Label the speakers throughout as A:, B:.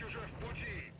A: Помощь уже в пути!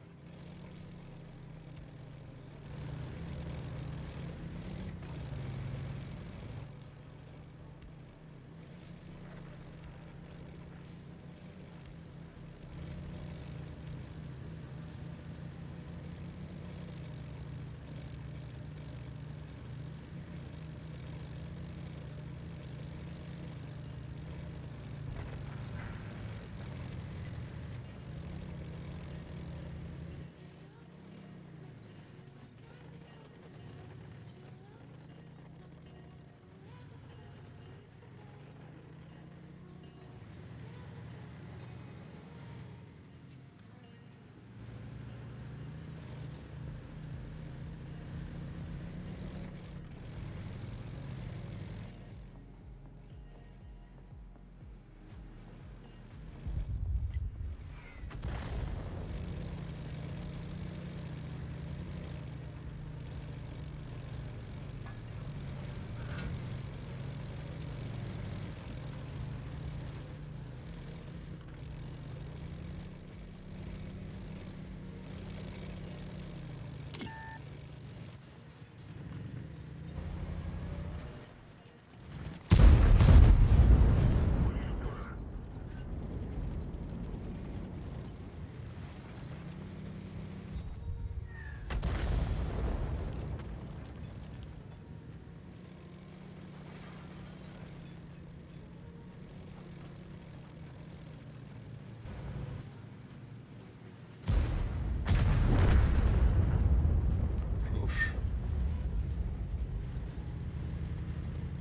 B: Хорош.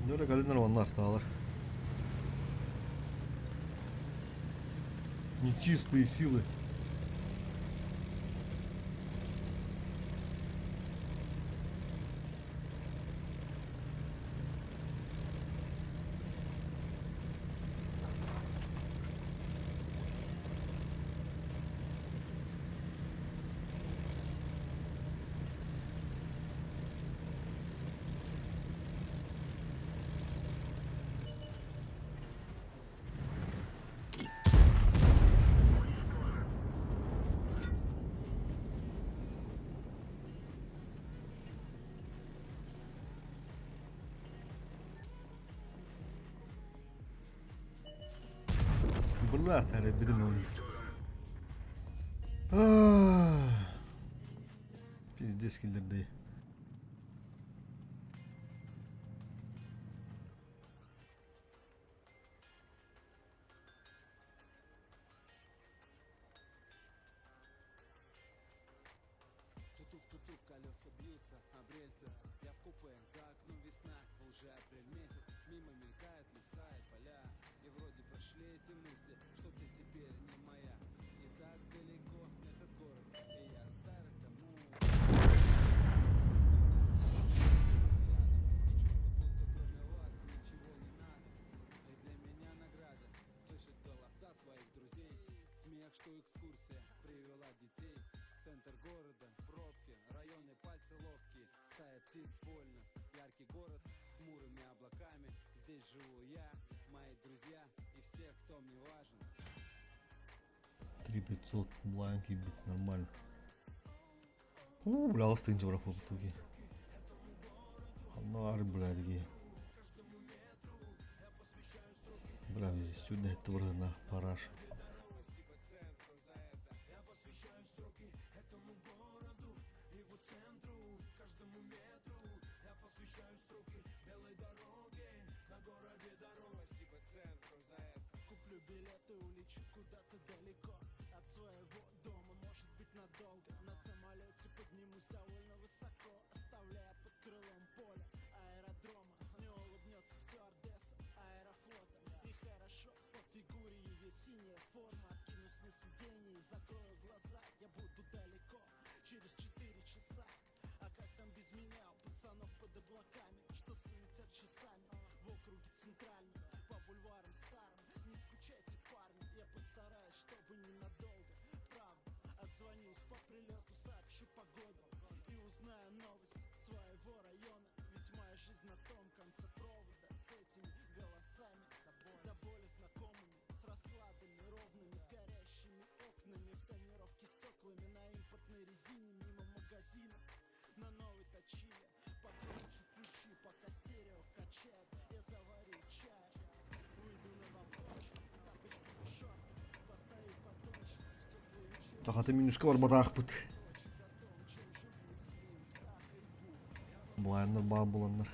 B: Нөрө кэлиннэр уонна артаалар. Нечистые силы. Бля, билим оны. Пиздец киллэрдэй.
C: Тутук-тутук, колеса бьются об рельсы. Я в купе, за окном весна, уже апрель месяц. Мимо мелькают леса и поля. И вроде прошли эти мысли, что ты теперь не моя. Не так далеко этот город, и я от старых домов. И чувство, будто кроме вас ничего не надо. И для меня награда слышать голоса своих друзей. Смех, что экскурсия привела детей. Центр города, пробки, районы, пальцы ловкие. Стая птиц вольно, яркий город с хмурыми облаками. Здесь живу я, мои друзья и все, кто мне важен.
B: 3500 бланки бит нормально. Уу, бля, астыгын жабырап буолбут Ханнаар, бля, дии. Бля, здесь чудно это на параша.
C: Куплю билеты, улечу куда-то далеко от своего дома, может быть надолго. На самолете поднимусь довольно высоко, оставляя под крылом поле аэродрома. Мне улыбнется стюардесса аэрофлота. И хорошо по фигуре ее синяя форма. Откинусь на сиденье и закрою глаза. Я буду далеко через 4 часа. А как там без меня у пацанов под облаками, что суетят часами в округе центральном, по бульварам старым. Не скучайте, парни, я постараюсь, чтобы ненадолго. Правда, отзвонюсь по прилету, сообщу погоду и узнаю новости своего района. Ведь моя жизнь на том конце провода с этими голосами, до боли знакомыми, с раскладами ровными, с горящими окнами в тонировке.
B: Хата минуска барбатаахпыт. Буайаннар баар буоланнар.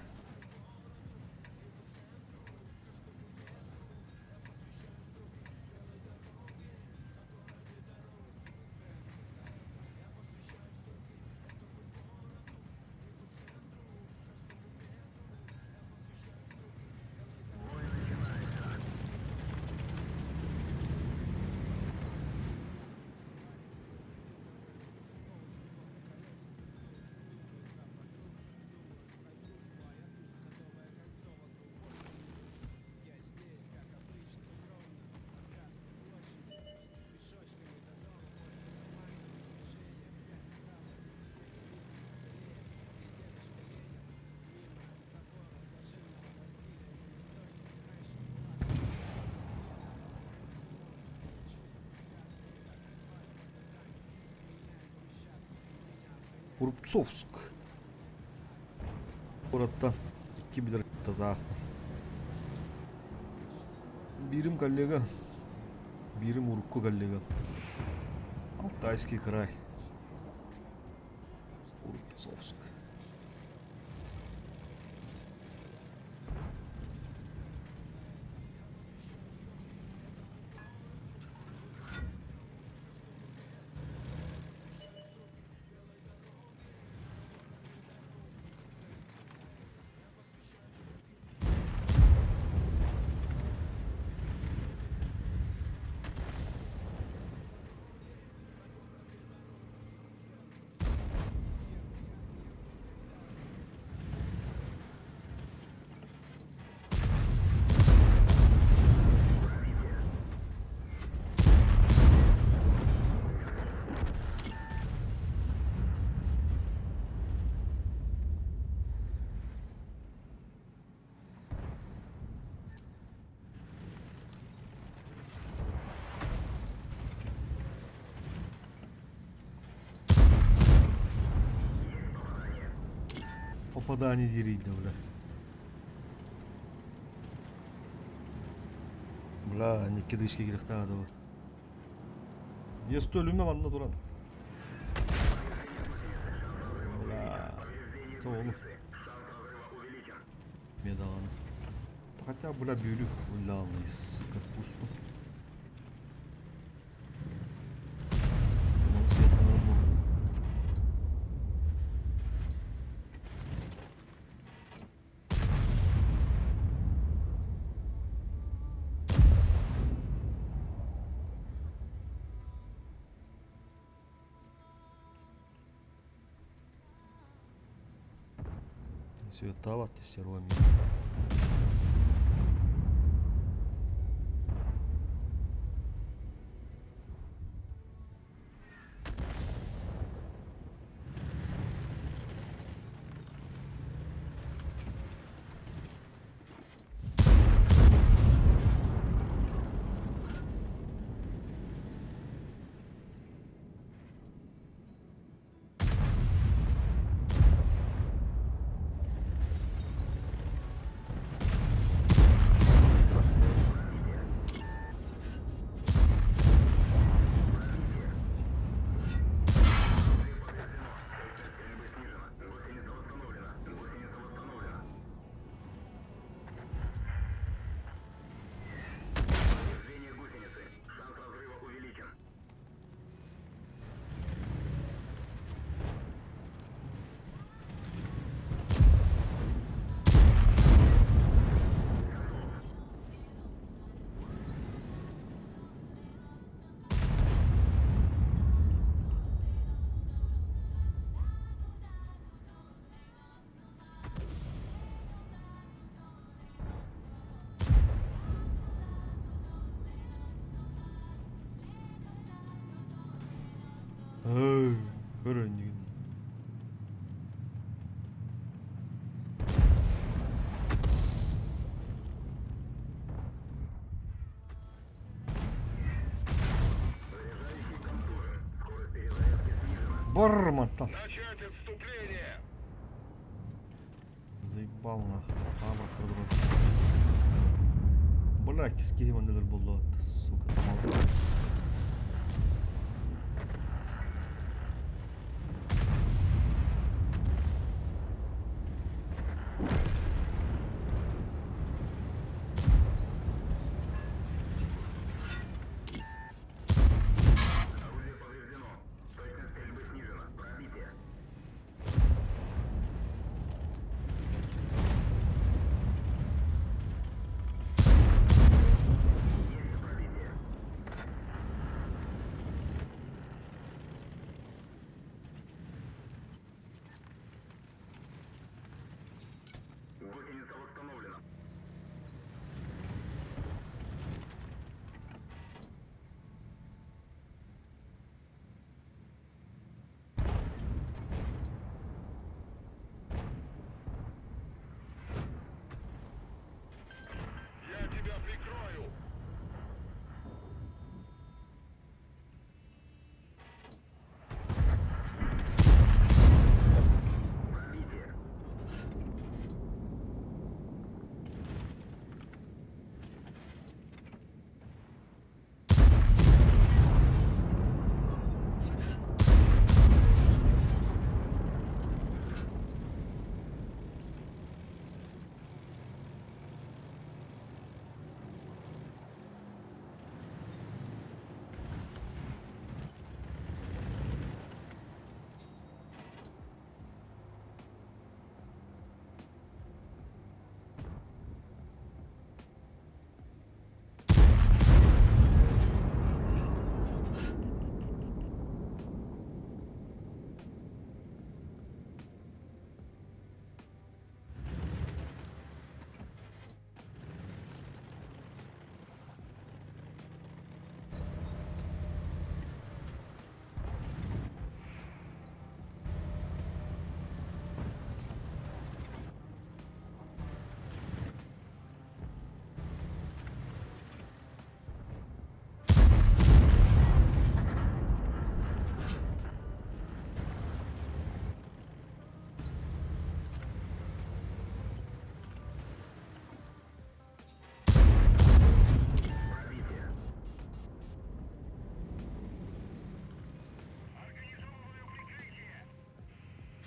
B: Рубцовск куораттан икки билэр татаахпын. Биирим коллега, биирим урукку коллега. Алтайский край. Рубцовск. Попадание дириийдэ бля. Бля, Никки дышки кириэхтээх да Есті өлүмэ манна туран. Бля, тоҕолу. Мен даҕаны. Хотя, бля, бүлүк уллаалый, сука, куспун. Светала стерва Эй, көрөннүгүн. Бар мантан.
A: Начать отступление!
B: Заебал нахуй. Хаамар Бля, киски манныгар буолла сука тамал.
A: тебя прикрою!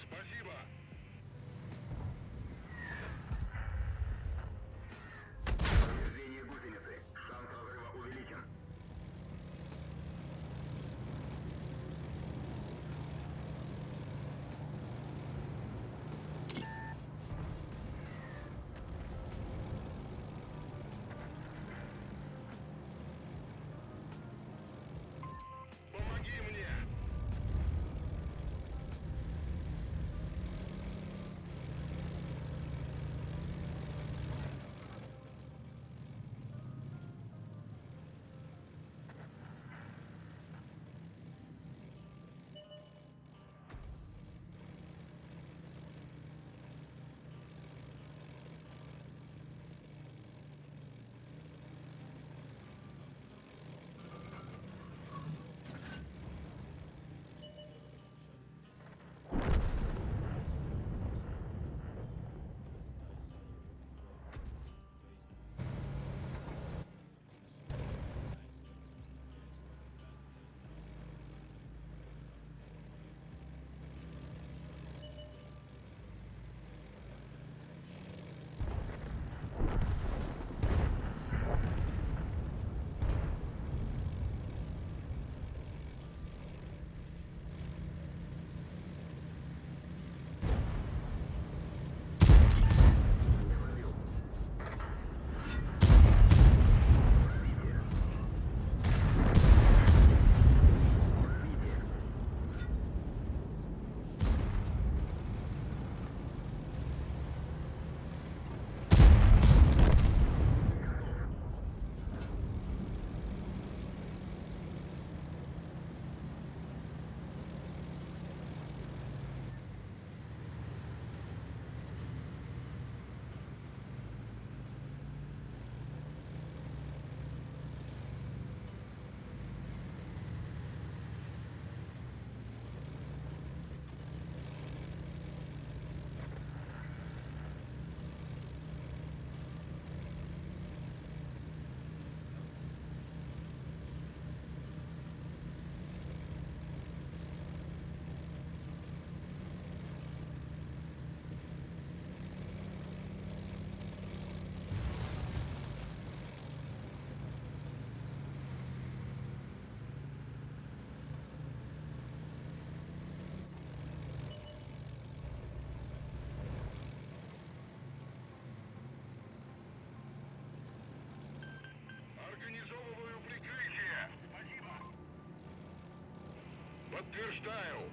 A: Спасибо! Помоги мне! Организовываю прикрытие! Спасибо! Подтверждаю!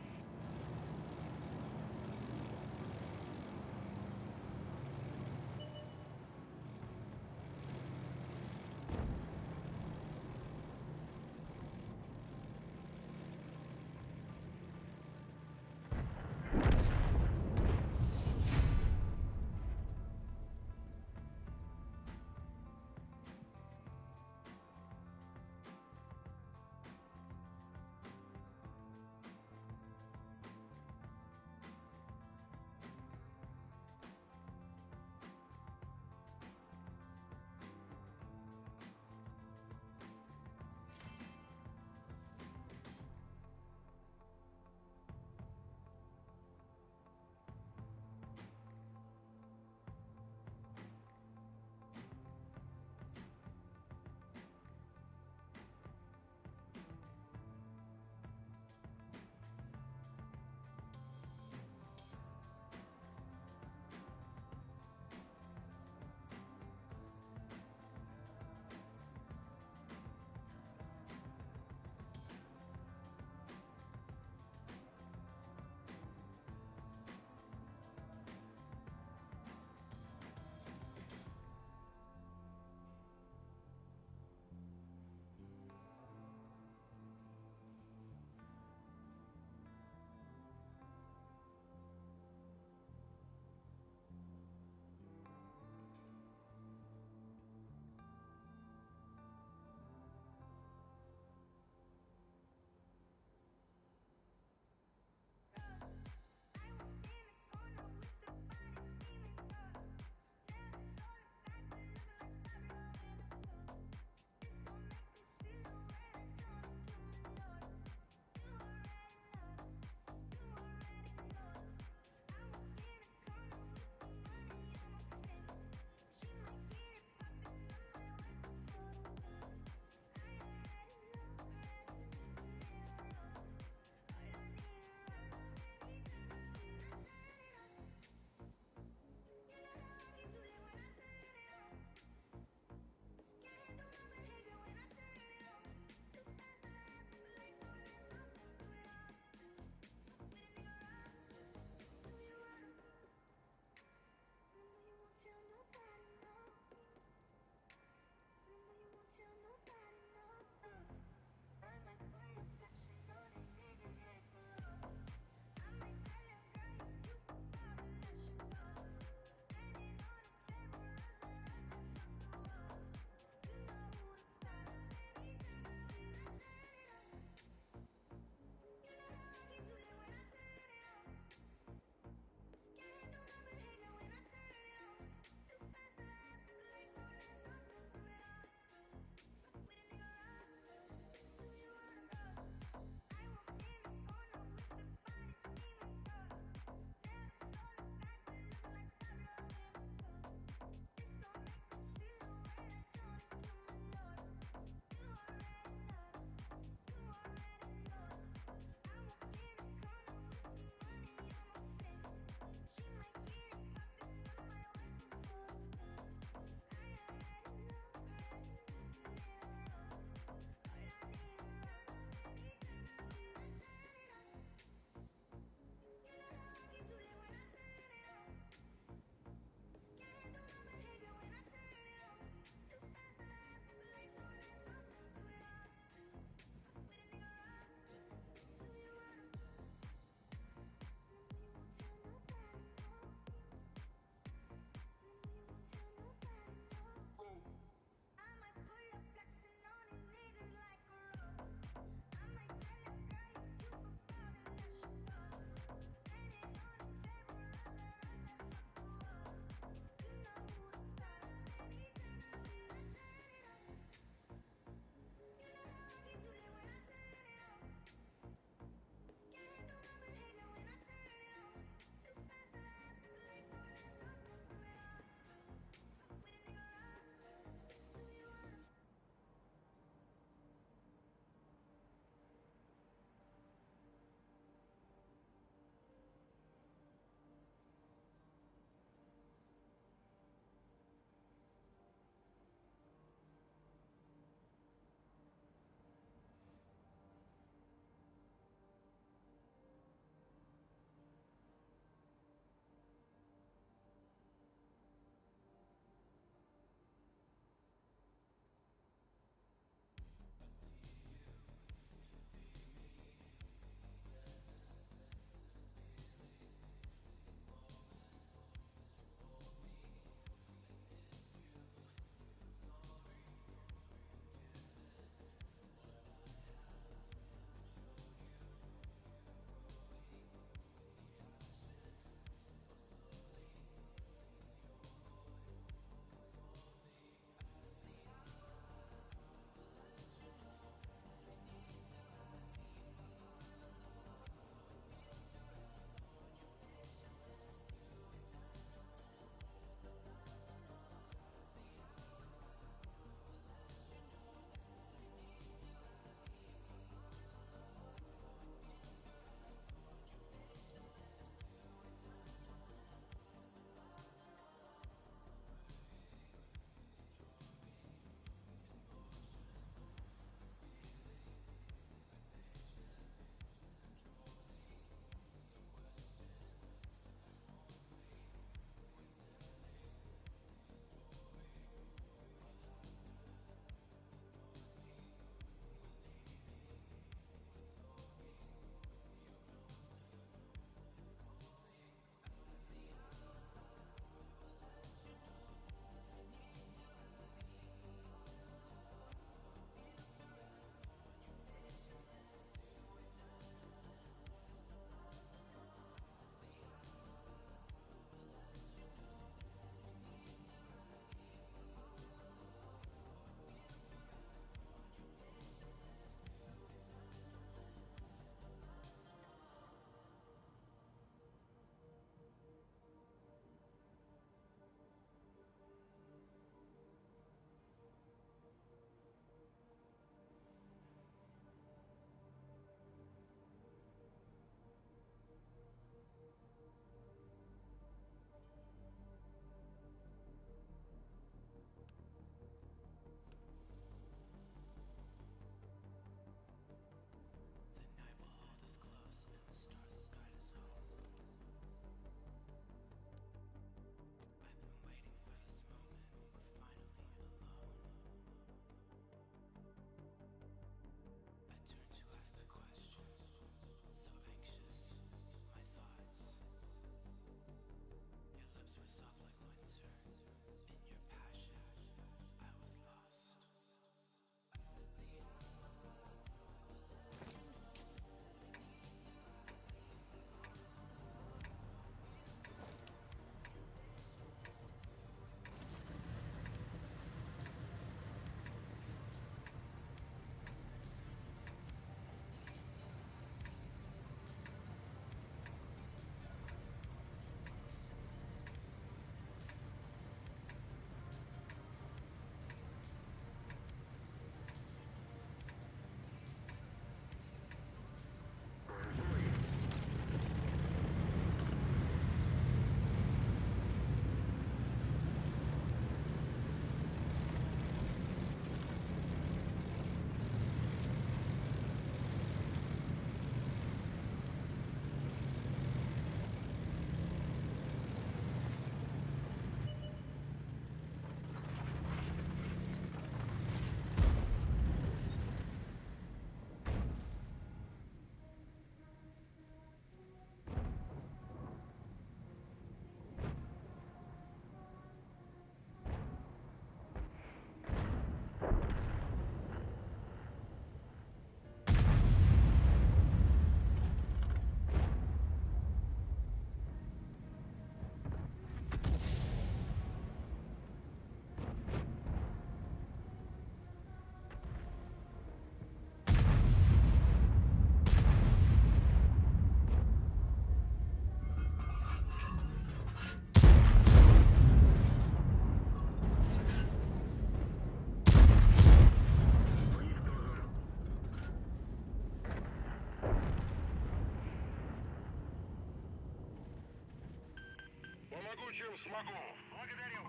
A: Чем смогу. Благодарю.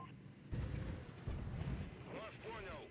A: Вас понял.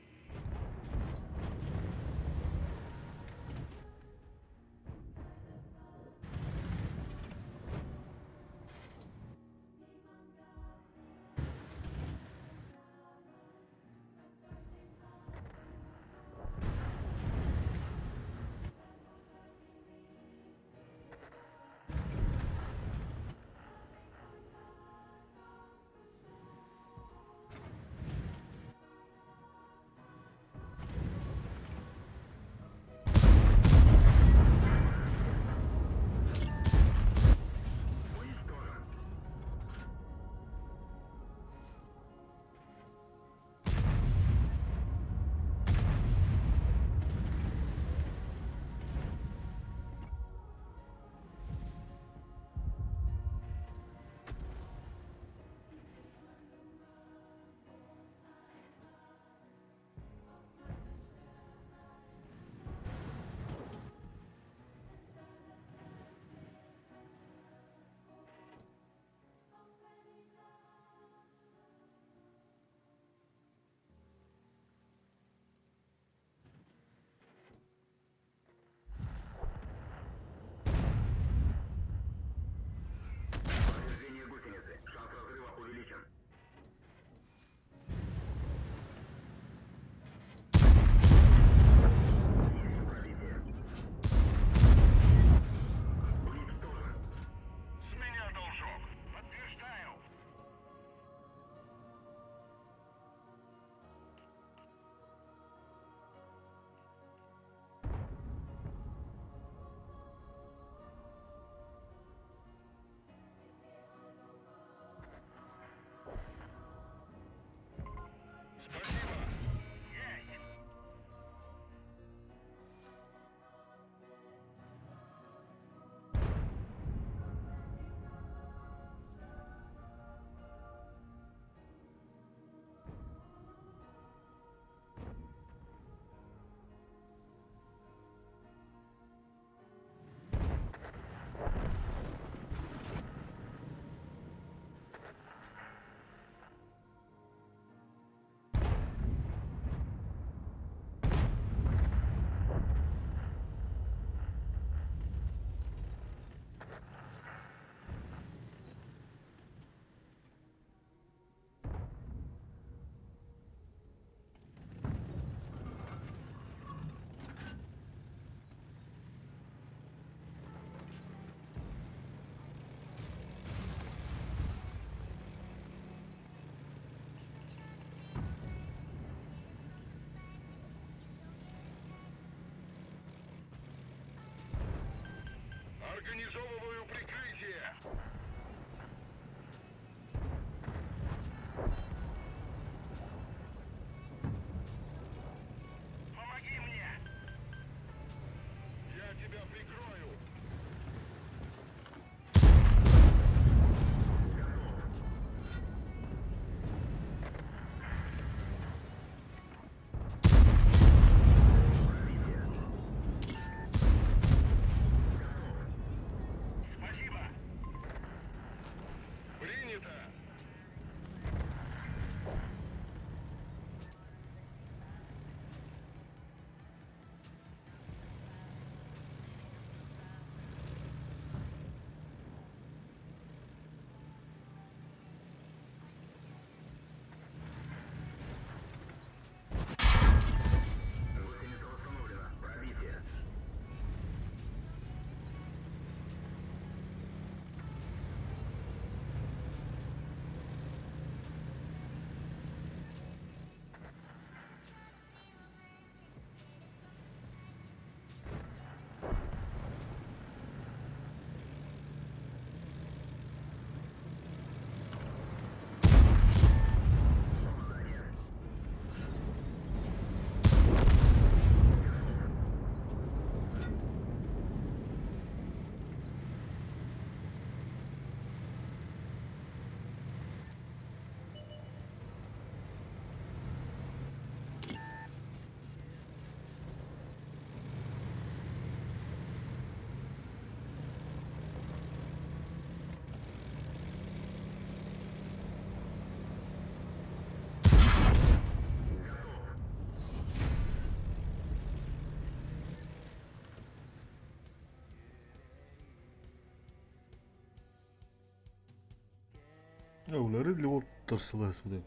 B: Улары Левоттар сылаһыспыт.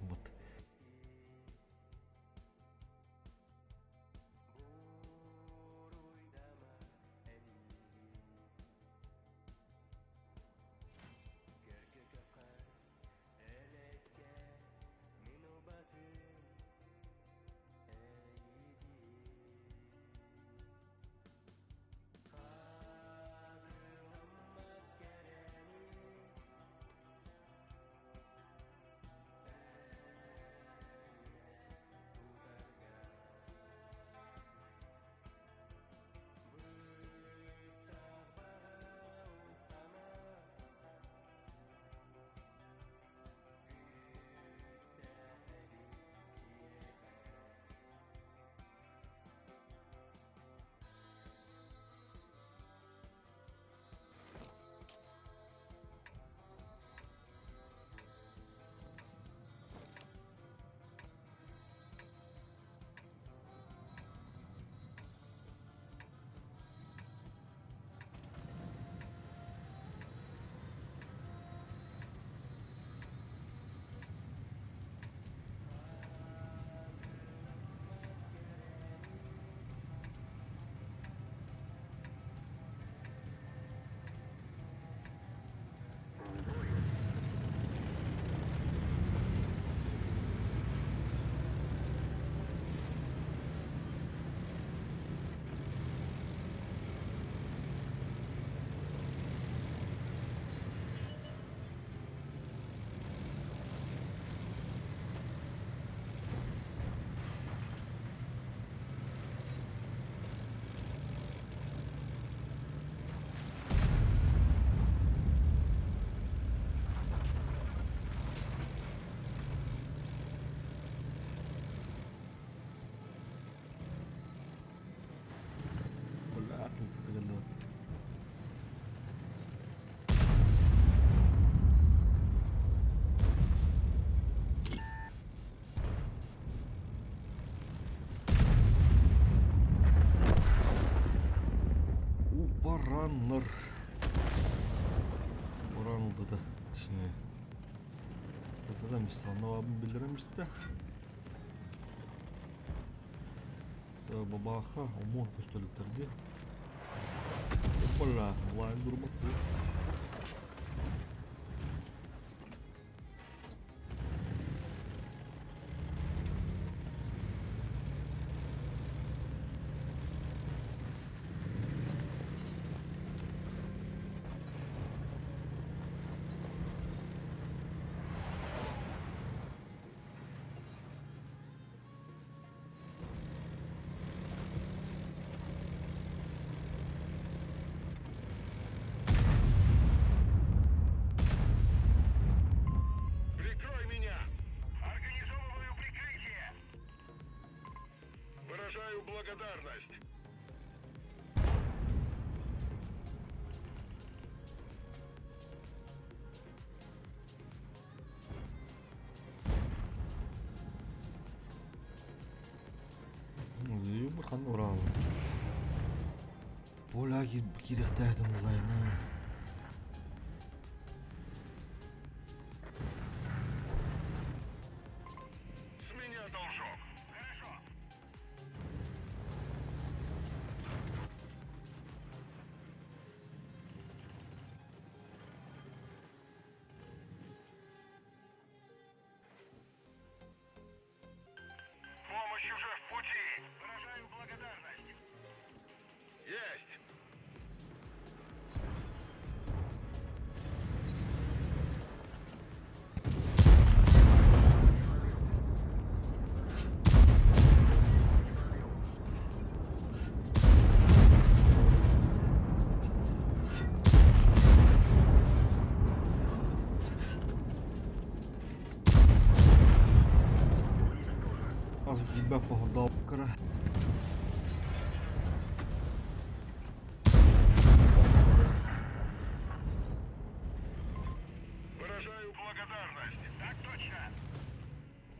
B: Бараннар. Баран да точнее. Это там билдиремистэ. Бабаха омон көстөлүктөрдү. Оппала, лайн durmak bu.
A: Прикрой меня! Организовываю прикрытие! Выражаю благодарность!
B: Бурхан урал. Бола кирехтәдім улайна.
A: С меня должок! Хорошо! Помощь уже в пути! Выражаю благодарность! Есть!
B: Аз гибә похордал кыра.
A: Выражаю благодарность! Так точно!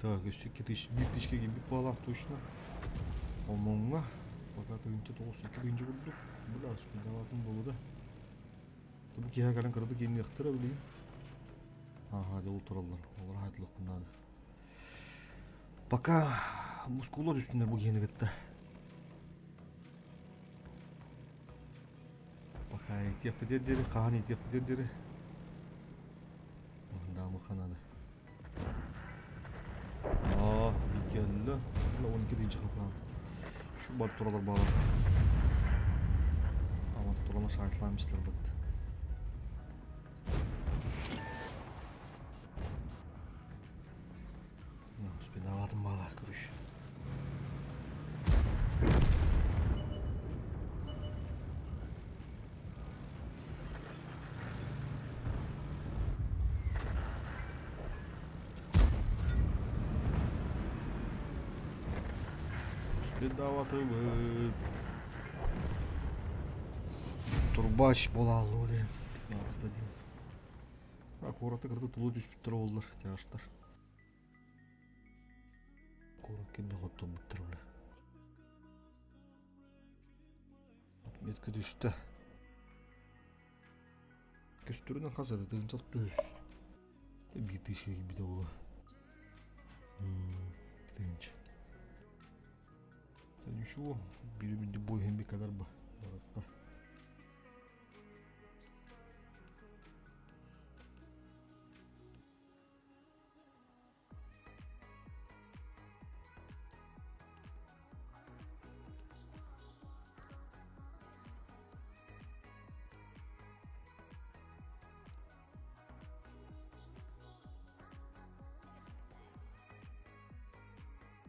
B: Так, еще 2000, 1000 gibi bir точно. Омоңга. Пока тыгынчы 92 тыгынчы курдук. Бля, спидалатын болу да. Бу киһэ кэлэн кырды киинниэхтэрэ билигин. Ага, дьэ ол тураллар. Олор аһатылыахпын наада. Пока мускуллар үстүнэр бу киһини кытта. Пока итиэхпитигэр диэри, хаһан итиэхпитигэр диэри. Даамыха надо. Аа, бикелле. 12 тыынча хапаан. Şu бар туралар баалар. Амата туралар шартлаан бистер бат. Успеватым мало, короче. Успеватыбыт. Турбач буолааллы оле. 15-1. А куораты кытта тулу түспүттэр буоллар, тяжтар. Куорат кэннэ хотторбуттар оле. Отметка түстэ. Көстөрүнэн хас это тыынчал түс. Биир тыынча киирбитэ буолуо. Тыынча. Ничего, биир бу иһин кадар ба. Баратта.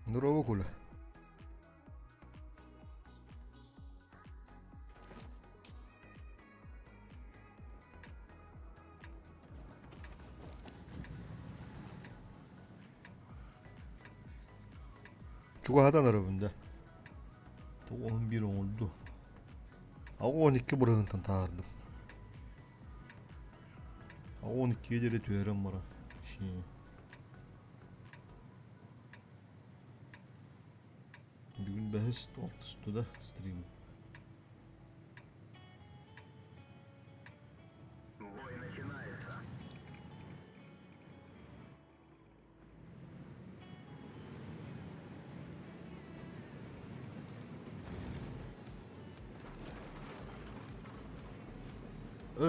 B: Здорово, Коля. Чугаһатан эрөбүн да. 11 оҥорду. 12 бырыһынтан таһаардым. 12-ге диэри түһэрэн баран. Бүгүн бэһис алтыс да стрим.
A: Бой начинается.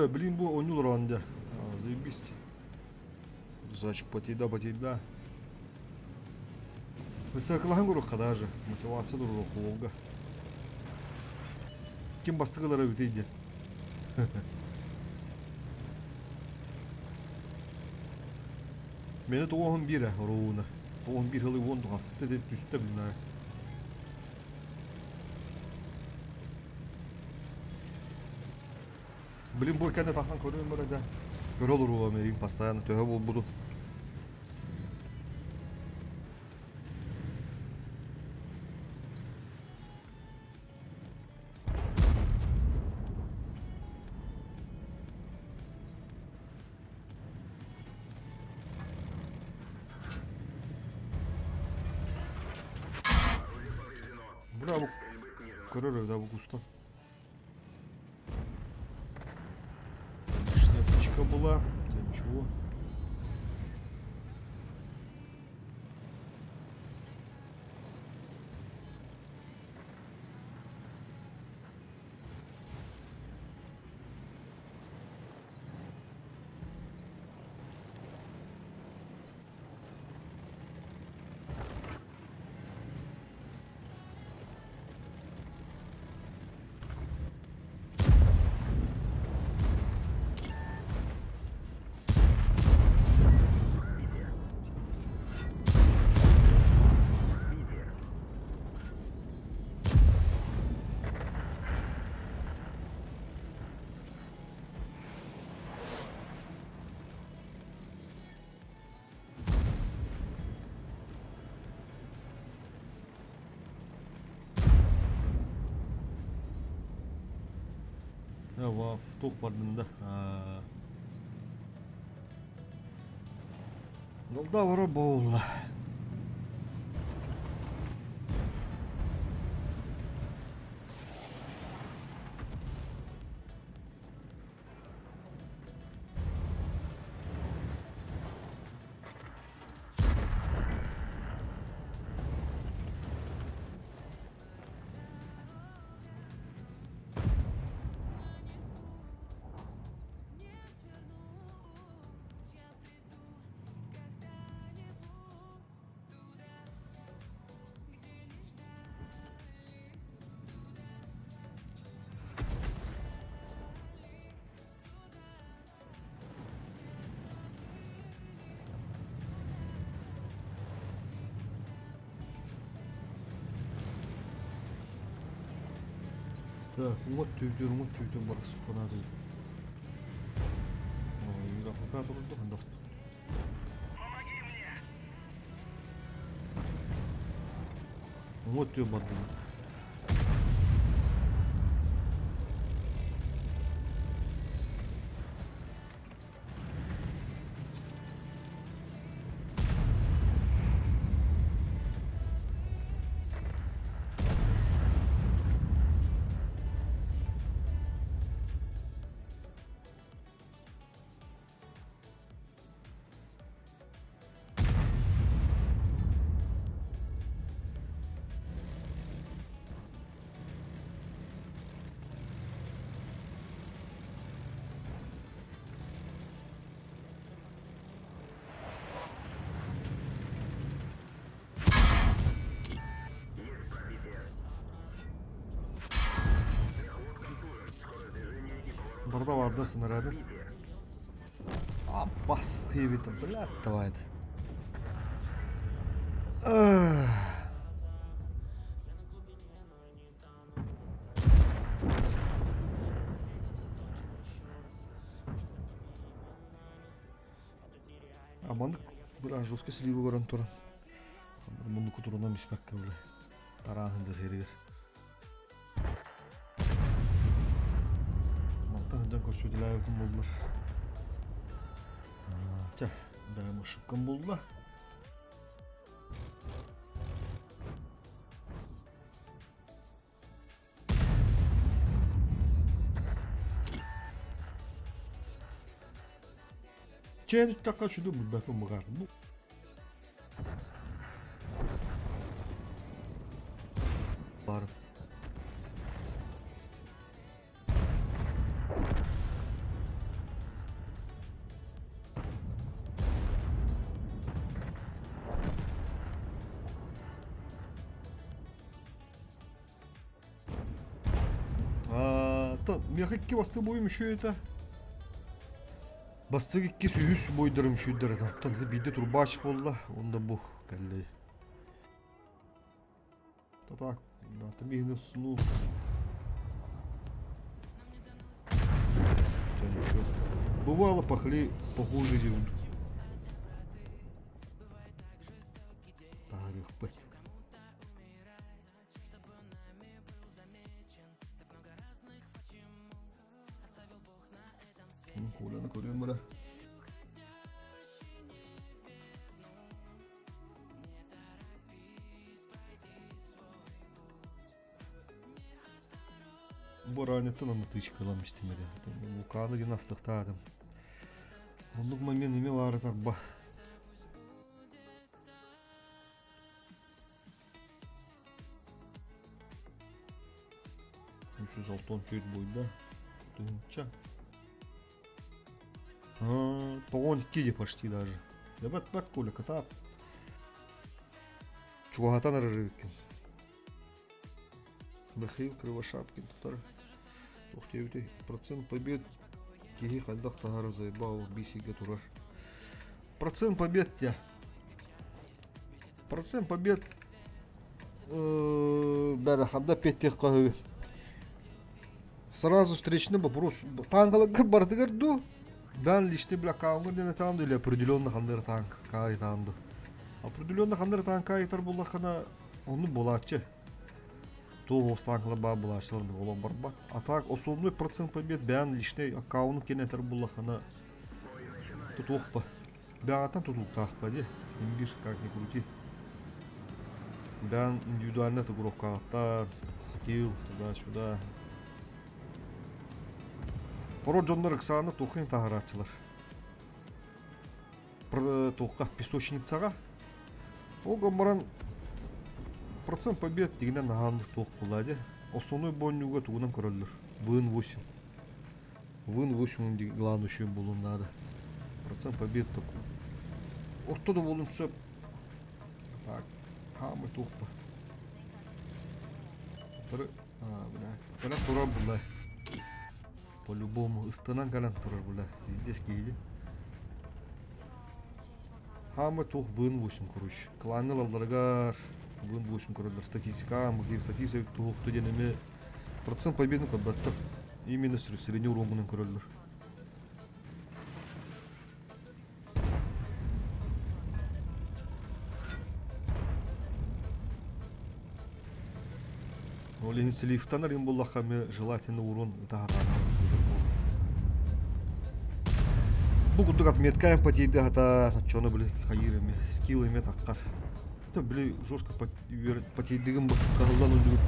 B: Блин, бу оонньуулар оонньо. Заебись. Зайчик потейда, потейда. Высоколаһан курукка даже. Мотивация дурурук Волга. Ким бастыгылара үтей диэн. Мені тоғын бір оруына. Тоғын бір хылы он туғасты деп түсті білмей. Блин, бу кэннэ тахан көрүөм бар этэ. Көрө олоруом эйигин постоянно төһө буолбутун. Браво. Көрөр да бу кустан. Лишняя птичка была. Хотя ничего. Вау, туох бардын да. Далда бара буолла. Так, уҥа өттүбүтүгэр, уҥа өттүбүтүгэр барахсыхханаатый. Африка турда хандах.
A: Помоги мне!
B: Уҥа өттүгэр бардым. Барда барда снаряды. Аппас диэбитим, блядь, давай. Аманнык быраан жестко силиги көрөн туран муннуку турунан испэккэ бile тарааһын дьэр Мантан сылдьан көрсүөтэлээбитим буоллар. Чэ, бэйэм ошибкам буолла. Чээн үттэххэ сүдү билбэппин быгаартым. Бар. Миэхэ икки бастыҥ буойум үчүгэй этэ. Бастыҥ иккис, үһүс буойдарым үчүгэйдэр этэ. Оттон биирдэ турбаач буолла, уонна бу кэллэй. Так, ну, Бывало, пахли похуже делают. Тарихпыт. Коляны көрүөм бара. Бу ранеттан аны тычкалам истим этэ. Луканы диэн астыктаатым. Оннук момент эме баары тарба. 364 буйда. Тыһынча. Тоҕон икки почти даже. Да бат бат Коля катап. Чугаһатан арарыыккин. Михаил Кривошапкин тутар. Туох диэбитэй? Процент побед киһи хайдах таһара заебал бисигэ турар. Процент побед те. Процент побед бәрі ханда петтех қаһы. Сразу встречный вопрос. Танкаларга бардыгар ду? Дан личный бля каунгар диэн этаанду или определенно хандыр танк каайтаанду. Определенно хандыр танк каайтар буллахына ону булааччы. Туох танкалар баа булааччылар олох барбат. А так основной процент побед бэйэн личный аккаунт кенетер буллахына тутуохпа. Бэҕэттэн тутулуктаахпа дии. Имбир как ни крути. Бэйэн индивидуально тагировкаҕыттан, скилл туда-сюда. Пород дьоннор ыксааны туоххин таһарааччылар. Туохха песочницаҕа. Ол гынан баран процент побед дигинэн наһаан туох буолла дии. Основной бонньууга тугунан көрөллөр? Вын 8. Вын 8 главный еще буолуон наада. Процент побед такой. Орто да буолун сөп. Так, хаамай туохпа. Бля, кэлэн турар була. По-любому ыстанан кэлэн турар була. Везде киһи. Хаамай туох вын 8 короче. Кланы алларыгар вын 8 көрөллөр. Статистика, статистика туохту диэн эми. Процент победы көрбөттөр. Именно средний уровнынан көрөллөр. Ол иһин сливтанар им буллахха эмиэ желательно урон ытаһатаан Бу курдук отметка эмпатийды хата чону били хайыр эми скилл эми таккар. Это били жестко потейдыгым каһыллан өлдүгүт.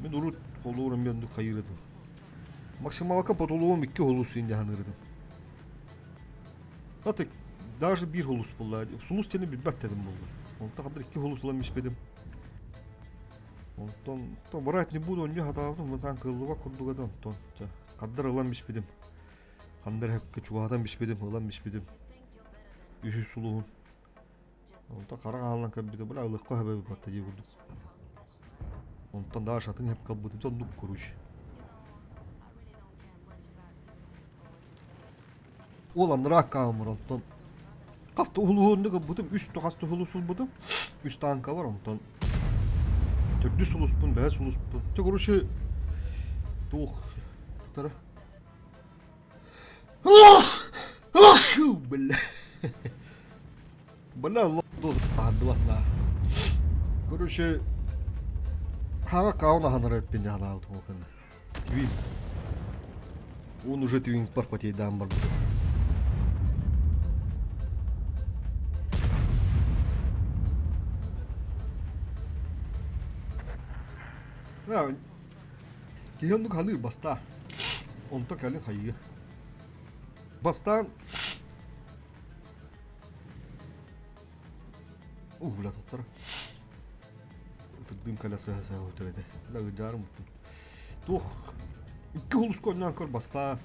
B: Мен урут холуурум мен хайыр этим. Максималка потолугум икки холус инде ханыырдым. Аты даже биир холус булла. Сулус тени билбэт дедим булла. Онто хадыр икки холус ылан испедим. Онтон то врать не буду, не хатаабытым мытаан кыллыба курдук этэ онтон хаддар ылан биспитим. Хандар хэпке чугаһатан биспитим, ылан биспитим. Үһүс сулуһун. Онтон хара хаалан кэлбитэ, бля ылыхха хэбэ батта дии курдук. Онтон даже атын хэп калбытым, оннук короче. Ол анараа аккааммар онтон хас да улууһуннук ылбытым, үс хас да улуус ылбытым, үс тааҥка бар онтон төрдүс улууспун, бэһис улууспун. Чэ, короче, туох тара Бля. Бля, таһардыбат Короче, хаҕа каун аһанара эппин ханаабыт кэннэ. Твин. Он уже твин пар потейдаан барбыта. Киһи оннук халыыр бастаа. Онто кэлин хайыы. Бастаан Уу, бля, тоттор. Ытырдыым кэлэ сыһа-сыһа өтөр этэ. Бля, ыдьаарым уттум. Туох икки улуска онньоон көр бастаа.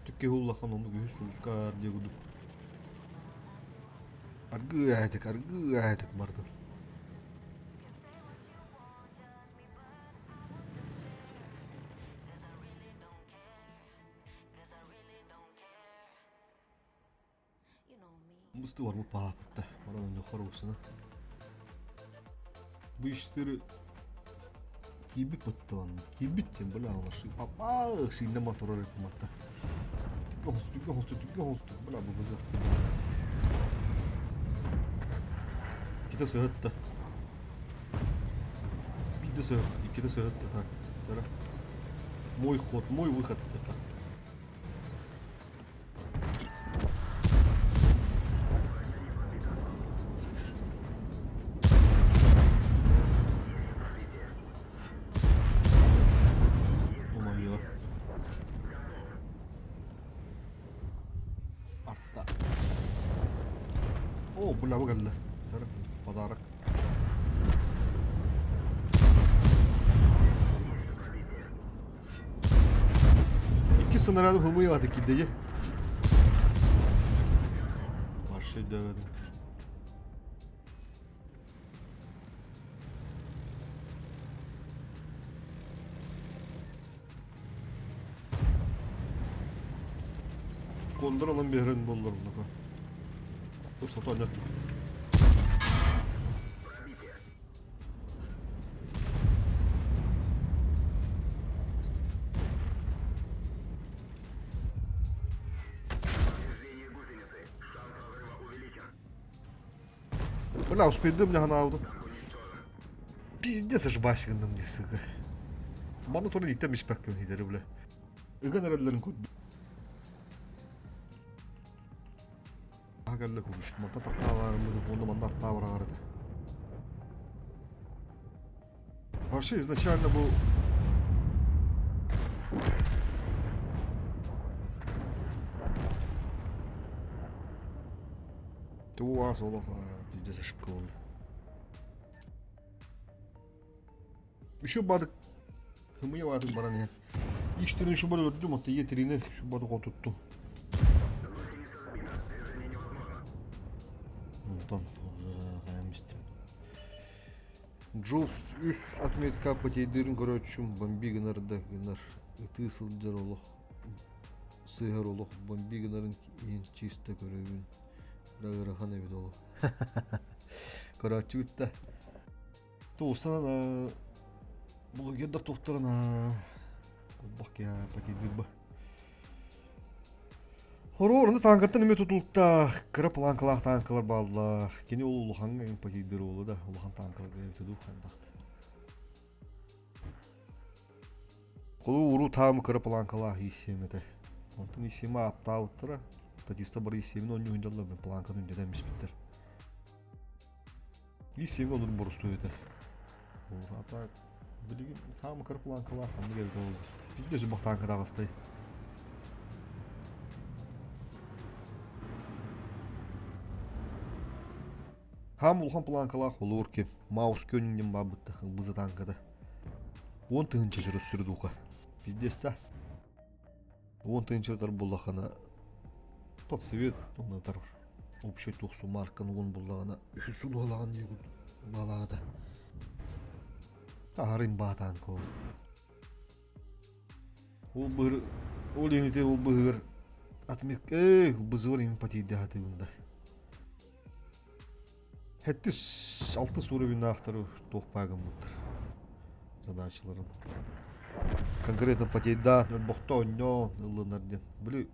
B: Икки улахан оннук үһүс улуска диye курдук. Аргыы аайтык, аргыы аайтык бардым. Быстı var bu pahalıkta. Oranın yukarı olsun. Bu işleri киирбит баттаан киирбит диэн бля папа синне моторор матта түккэ хосту түккэ хосту бля бу вызасты ките сыһытта биирдэ сыһытта иккитэ сыһытта так тара мой ход мой выход это Помогила. Арта. О, бля, кэллэ. Подарок. Икки снаряды хомуйааты кидеги. Вообще дөбөдүм. Кондор ылан биэрэн боллоруннака. Устата анньат. Бля, успейдым мне ханаабытым. Пиздец ошибайся гынным дии сука. Маны туран иттэн испэккин итэри бля. Ыган эрэллэрин көрдүм. Кэллэ курус. Манта тахтаабаарыммыт уонна манна артаабар этэ. Вообще изначально был Туас олох пиздец ошибка болды. Еще бадык Хымыйа баатын баран иһэн. Ичтэрин шубар өлөрдүм, оттон ийэ шубары хотуттум. Онтон уже хайам истим. Джулс үс отметка потейдырын көрөөччүм бомби гынар да гынар ытыы сылдьар олох сыһар олох бомби гынарын иһин чисто көрөбүн ыарахан эбит олох көрөөччүгүт да. Туустан блогердар туохтарына Олбох киһи патидырба. Хороор, аны таанкаттан эмиэ тутулуктаах, кыра планкалаах таанкалар бааллар. Кини ол улахаҥҥа эмпатийдыр уолу да, улахан таанкаларга эбитэ дуу хайдах. Холуу уруу таамы кыра планкалаах ииссиэм этэ. Онтон ииссиэми ааптаабыттара, статиста бары ииссиэмин оонньуу дьаллар планканы үндэтэн биспиттэр. Ииссиэми онур борустуой этэ. А так билигин таамы кыра планкалаах ханнык эбитэ буолла. Биирдэ субах таанка таҕыстай. Хаам улахан планкалаах олуур ким Маус көнүннэн баабытта ылбыза таанката. 10 тыһыынча сүрү сүрдуука. Пиздец да. 10 тыһыынча буллахына тот свет оннатар общий туох суммарканы уон буллаҕына үһүс сулуһалаҕын дии баалаата. Аһарын баатаан кол. Ол быһыр ол инити ол быһыгар отметка бызывар им патийдаһатыгында. Хэттис алтыс уровеннаахтары туох паагыммыттар задачаларын. Конкретно потейдаан, өлбөхтө онньоон ыллынар диэн. Били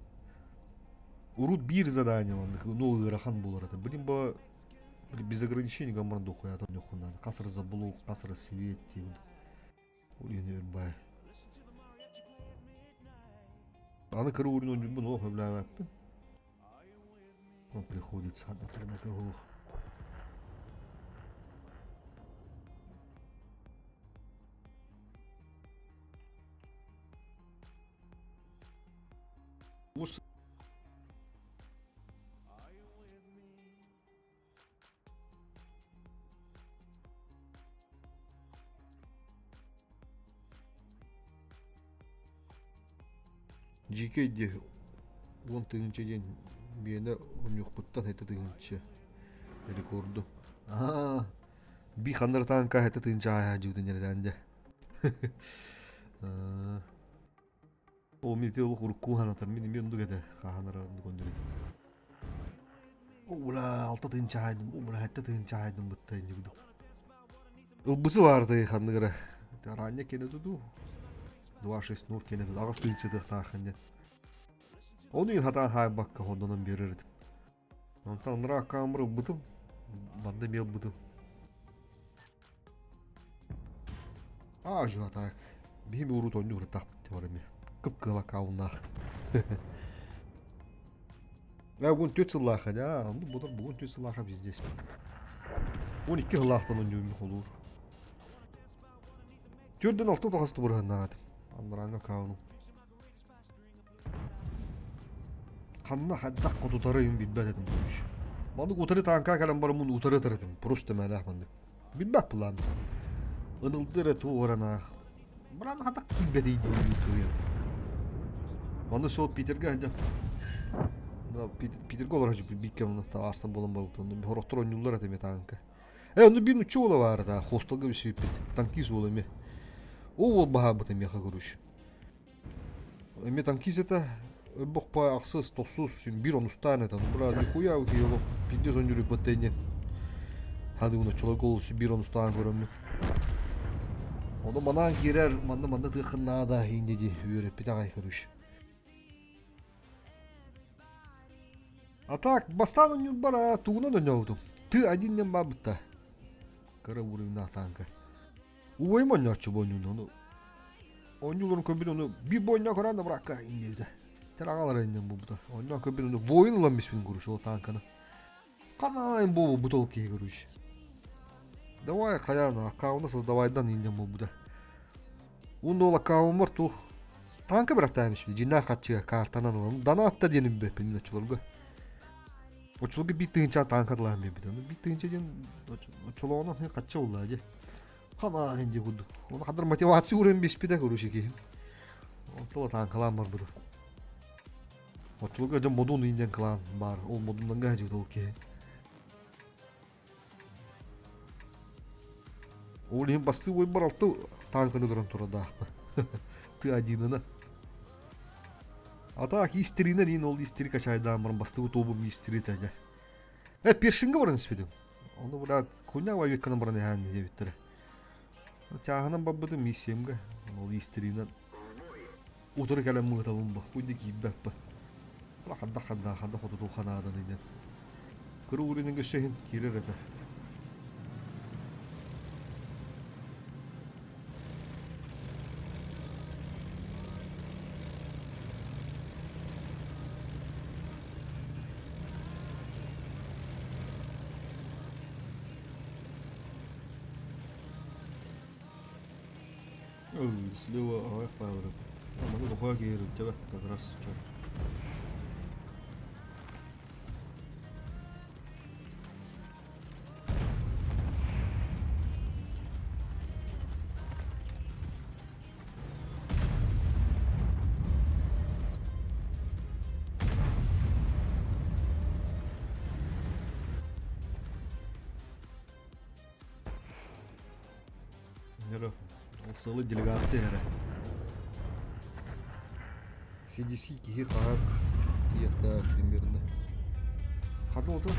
B: урут биир задание маннык, ну ыарахан буолар этэ. Блин, бу без ограничений гаммар дохуя нохунан. Хас заблок, хас рассвет диэн. Ол иһин бай. Аны кыра уурун ойнуурбун олох сөбүлээбэппин. Он приходится тогда кого. Дьиикэй диэ 10 тыһыынча диэн биэнэ онньуохпуттан 7 тыһыынча рекорду. Аа, би ханнары таанка 7 тыһыынча ааһа дьыбытын дьэрэтэн дьэ. Ол мин олох урукку ханатар мин эмиэ оннук этэ хаһан эрэ оннук оннук этим. Ула 6 тыһыынча аайдым, ула 7 тыһыынча аайдым бытта иннигудум. Ылбысы баартай ханнык эрэ. Араанньа кэнэ тутуу. 2-6-0 кэнэ тутуу. 8 тыһыынча тыахтааххын диэн. Ону иһин хатаан хаайбакка хоннонон биэрэр этим. Онтон анараа аккааммар ылбытым. Манна эмиэ ылбытым. Аа, так. Биһим урут онньу урутаахпыт диор эмиэ. Кып-кыала кауннаах. Э, уон түөрт сыллаах да, ну будар бугун 4 сыллаах пиздец. 12 сыллаахтан онньуум холуур. Төрдөн алты тахас тубурһаннаатым. Аннараҥҥа кауну. Ханна хайдах хотутарыйын билбэт этим короче. Маннык утары таанка кэлэн бараммын утары ытар этим. Просто мээлээх маннык. Билбэт былаан. Ынылды эрэ туоранаах. Бран хатак киирбэтий диэн кыйар. Манны сол Питерге сылдьан. Да, Питерге олорор биикке мына аарсан буолан барбыт. Хорохтор онньууллар этэ таанка. Э, ону биир нучча уола баар этэ, хостелга бүсүйүппүт. Танкист уола эмиэ. Ол уол баһаабыт эмиэхэ короче. Эмиэ танкист этэ, өлбөхпө ахсыс, тохсус, биир онустаан этэ. Бра, нихуя киһи олох пиздец онньурук баттайнен. Хадыгын оччолорго ол биир онустаан көрөммүт. Ону манаан киирэр, манна манна тыаххын наада инди ди үөрэппит аҕай короче. А так, бастаан онньурбар тугунан онньообутум. Ты один нем баабытта. Кыра уровеннаах танка. Убайым онньооччу бу онньууну. Ону онньууларын көрбүт ону биир бу көрөн да быракка иннибитэ. Тэр аҕалара иннин булбута. Онньоон көрбүт ону воин ылан биспин короче ол танканы. Канаайын буолбут ол киһи короче. Давай хайаан аккаунта создавайдан иннин буолбута. Уонна ол аккаунмар туох танка бырахтаан испит. Дьиннээх хаччыга картанан ылан. Донатта диэн билбэппин мин оччолорго. Оччолорго 1 тыһыынча танка ылаан биэрбит. Ону 1 тыһыынча диэн оччолоҕунан хачча буллаа дии. Ханаа дии курдук. Оны хадыр мотивация ууран биспитэ короче киһим. Онтон танкалаан барбыта. Оччолорго дьон модун индиан клан баар. Ол модуннан гаһдьыбыт ол киһи. Ол иһин бастыы ойбар алты танканы өлөрөн турардаахпын. Ты одинына. А так истеринен иин ол истери качайдаан баран бастыгы тобум истери тэгэ. Э, першинге баран испитим. Оны бля, хуйня вайбекканан баран эһээн диэбиттэрэ. Чааһынан барбытым миссиямга, ол истеринэн утары кэлэн мыытабын ба, хуйда киирбэппэ. Хадда хадда хадда хотутуу ханааданы диэн. Кыра ууринин өссө иһин киирэр этэ. Слева ой файлы. Маны бохуа киирүттэ как раз чё. Сылы делегация эрэ. CDC киһи хаһан тиийиэхтээх примерно. Ханна оту?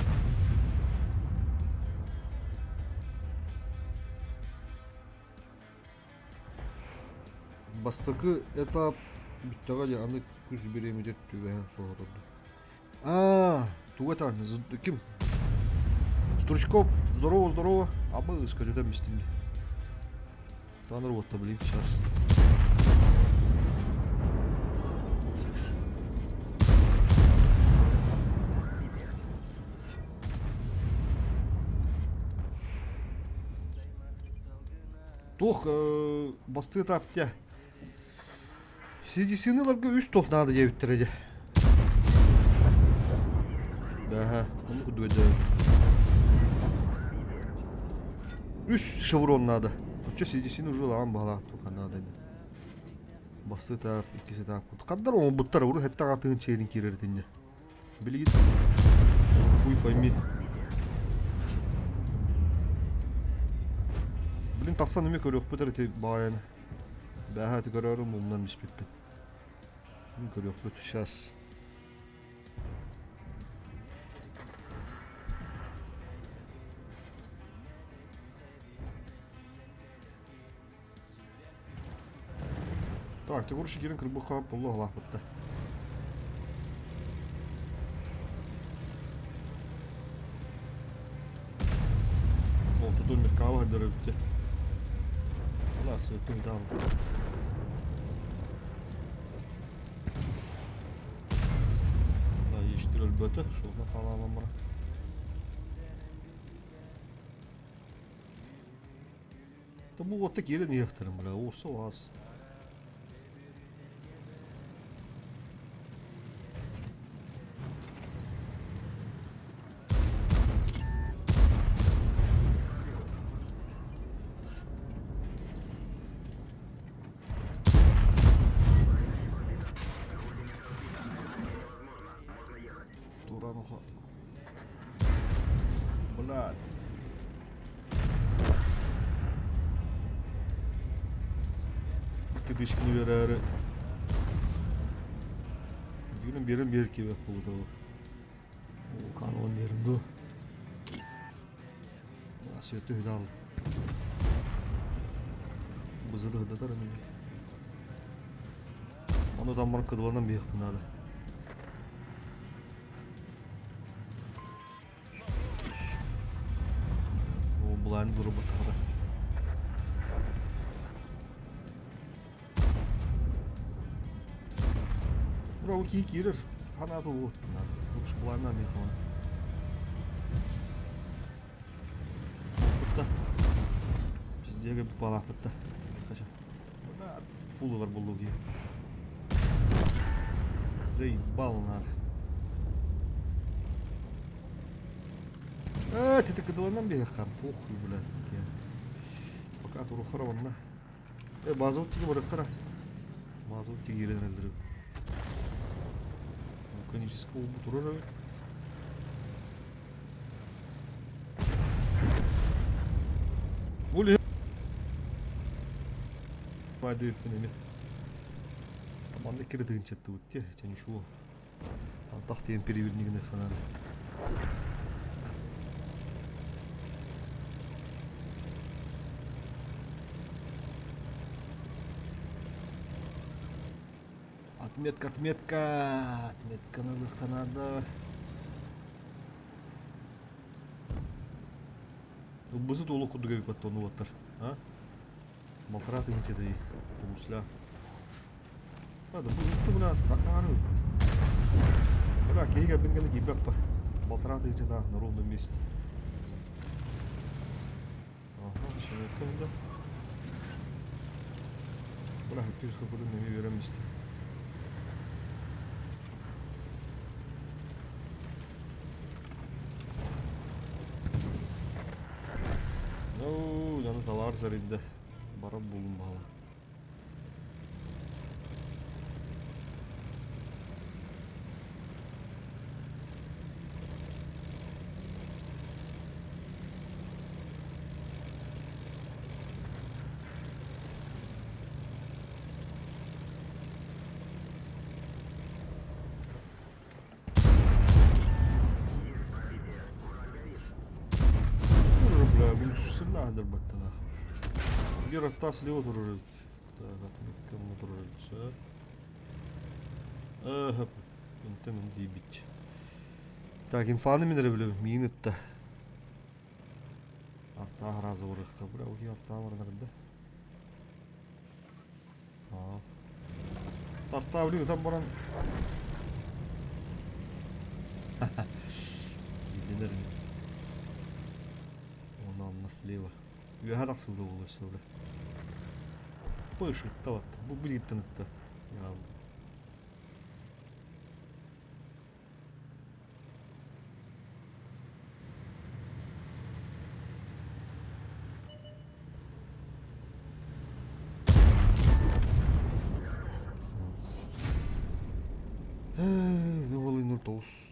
B: Бастакы этап бүттэҕэ дии аны күс бириэмэтигэр түбэһэн суоһурду. Аа, тугу этаҕын? Ким? Стручков, здорово, здорово. Абы ыскөтүтэн бистим дии. Таныр уотта блин, сейчас. Туох бастыы этап дьэ. CDC-ни ыларга үс туох наада диэбиттэрэ дьэ. Бэһэ, ону курдук дьэ. Үс шеврон наада. Оччо CDC-ни уже ылаҕан баһалаах туох наада ини. Бастыы этап, иккис этап. Хандар оҥорбуттар, урут хэттэ аҕатыын чиэрин киирэр итиннэ. Билигин хуй пойми. Блин, тахсан эмиэ көрүөхпүт эрэ ити баайаны. Бээһээ ити көрөөрүм умнан биспиппин. Мин көрүөхпүт сейчас. Так, Тегур Шигирин кырбыха полу алаахпытта. Ол тутун Меркава хаддара бүттэ. Ала сыттым дал. Ештир өлбөтө, шолна халаалан бара. Бу уотта киирэн иһиэхтэрин бля, уурса уһаас. Туран Блядь. Икки биэрээри Бүгүн биэрэн биэр киэбэх буолбута ол. Каналын биэрим дуу. Свет үһү Бызылы хыдатар эми. Ону таммар кыдыланан биэхпин наада. О, булаан группа Бро, кии киирэр. Ханааты уот. Булаанна мен хаан. Пытта. Пиздеге балапытта. Қаша. Фуллар болду дии. Заебал нах. Э, ты так кыдыланан биһиэххэ. Похуй, блядь. Пока турухара онна. Э, базовый тиги барыхтара. Базовый тиги киирэн эрэллэр. Конический улбу турар эбит. Бу Баадыыппын эми. Манна кирдыгынчаттыбыт дии, чэ ничего. Антах диэн перевернигин ханары. Отметка, отметка! Отметканы ылыахха наада. Ылбысы туолук курдук эбит ону уоттар. А? Балтараа тыһыынча полусля. Да, бу бля, такары. Бля, киһи кэлбин гына киирбэппэ. Балтараа тыһыынча на ровном месте. Ага, шеметка да. Бля, 200 капытын неме берем исти. Ну, яны товар заринде. Барам булун бала. Бля, бүлсүсүн баттана. Бир аттас лево турur. Так, отметка турur. Э, интен дибич. Так, инфаны мен билем, миин ытта. Артаа разы барыхха, бля, уки артаа баранарда. Аа. Тартаа билим там баран. Билинер. Онан слева. Үөһэ тахсыбыта буолуо сөбүлэ. Пышытта бат. Бу билиттен ытта. Яалды. Э, 09.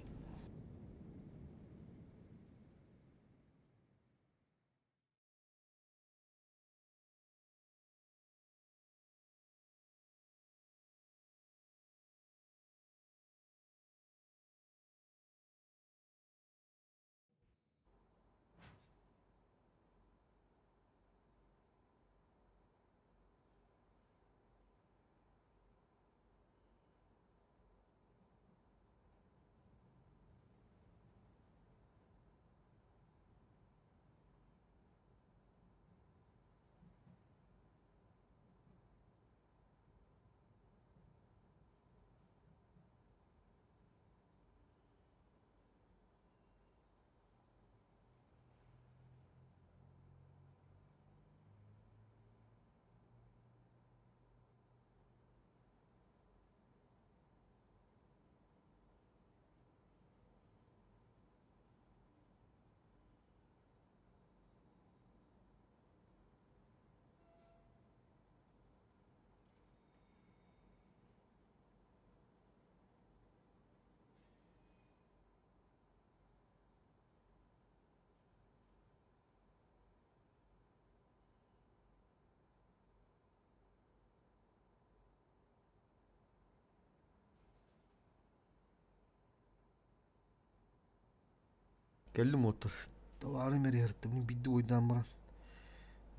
B: Кэллим отыр. Товарым эрихэртибин бидди уйдаан баран.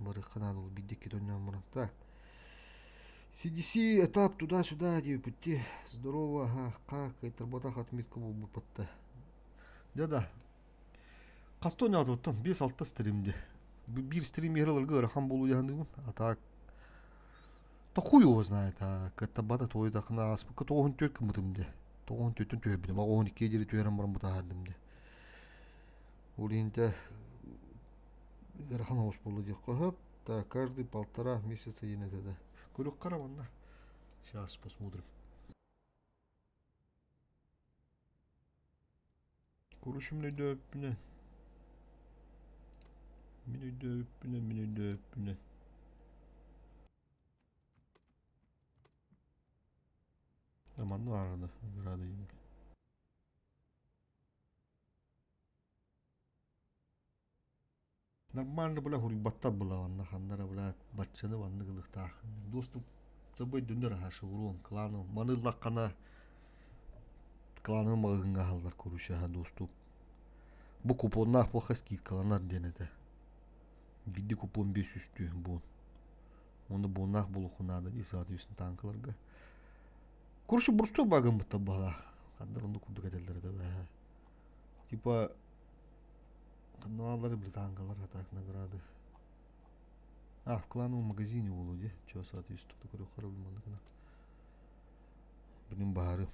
B: Барыхха наада ол бидди икки баран. Так. CDC этап туда-сюда диэбиппит Здорово, ага, как кайтарбатах отметка буолбуппатта. Да-да. Хаста оонньоотуттан 5-6 стримде. Биир стрим иһэр ыарахан буолуо дьаһаныыбын. А так да хуй его знает, а кыттабата туойдахына ааспыкка 94 гыммытым дии. 94-төн түһэрбитим. 12 диэри түһэрэн баран бытаһардым дии. Ол иһинтэ ыарахан оҕус буолла диэххэ сөп. Так, каждый полтора месяца диэн этэ да. Көрүөххэ эрэ манна. Сейчас посмотрим. Курушум өйдөөбүппүнэн. Мин өйдөөбүппүнэн, мин өйдөөбүппүнэн. Манна арада награда Нормально бля хуруйбаттар была манна ханнара бля баччаны маннык ылыктаахын. Доступ тобой дүндөр аха уруон кланы маны ыллаххана кланы маҕаһыыҥҥа аһаллар короче доступ. Бу купоннаах буохха скидкаланар диэн этэ. Биирдэ купон 500 буон. Онно буоннаах буолуоххун наада дии соответственно танкаларга. Короче, боростуой багыммыттан баҕалаах. Ханна оннук курдук этэллэр этэ бэһэ. Типа ханна британкалар а так награды. А, в клановом магазине буолуо дии. Чё соответствует көрүөххэ манныгына. Билим баары.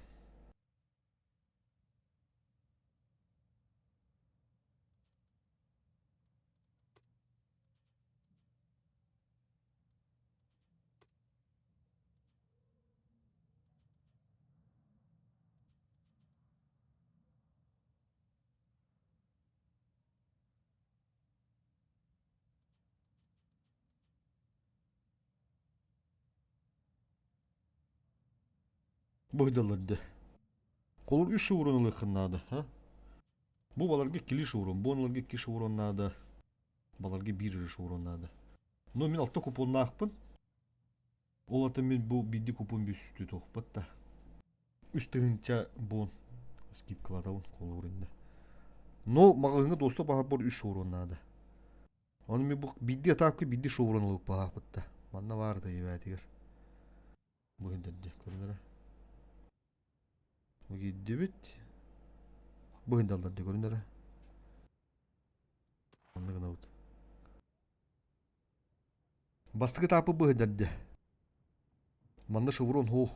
B: Быһдаллар дэ. Холур үс шеврон ылыаххын наада, а? Бу баларга иккилии шеврон, бу онуларга икки шеврон наада, баларга биир эрэ шеврон наада. Но мин алта купоннаахпын. Ол атын мин бу биирдии купон бүстүү туохпат да. Үс тыһыынча буон скидкалатабын холобур иннэ. Но маҕаһыыҥҥа доступ аһарбар үс шеврон наада. Ону мин бу биирдии атаакка биирдии шеврон ылыппалаахпыт да. Манна баар да ебээтигэр. Бу иһин көрүнэрэ. Бу киирдибит. Бу иһин даллар көрүнэрэ. Манна гынабыт. Бастакы этапы быһыдэрдэ. Манна шеврон суох.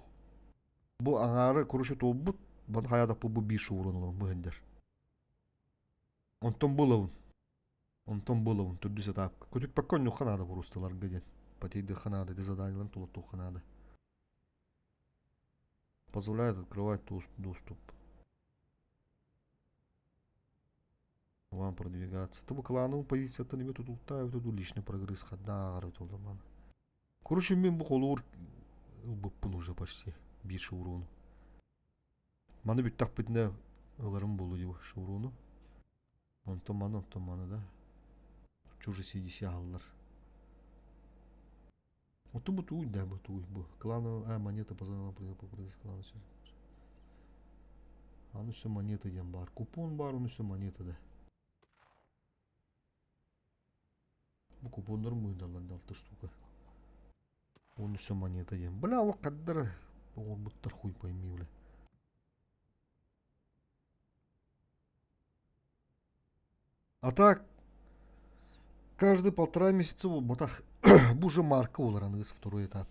B: Бу аҥаары короче туолбут, баны хайаатахпыт бу биир шеврон ылабын быһыдэр. Онтон булабын. Онтон булабын төрдүс этапка. Көтүппэккэ онньуохха наада куруусталарга диэн. Потейдыахха наада, ити заданиеларын толортуохха наада. Позволяет открывать доступ. Вам продвигаться. Ты клановый позицияттан эмиэ тутулуктаах эбитэ дуу личный прогресс ханна ааҕар эбитэ ол Короче, мин бу холуур ылбыппын уже почти биир шеврону. Маны бүттэхпитинэ ыларым буолуо дии шеврону. Онтон маны, онтон маны да. Чуже CDC аһаллар. Оту бу тугуй да бу тугуй бу. Клановая монета позволила прогресс клана. Аны все монета диэн баар. Купон баар, оны все монета да. Бу купоннар мыыдаллар да алта штука. Оны все монета диэн. Бля, ол хаддар оҥорбуттар хуй пойми, бля. А так, каждый полтора месяца буолбатах. Бу уже марка буолар аныгыс второй этап.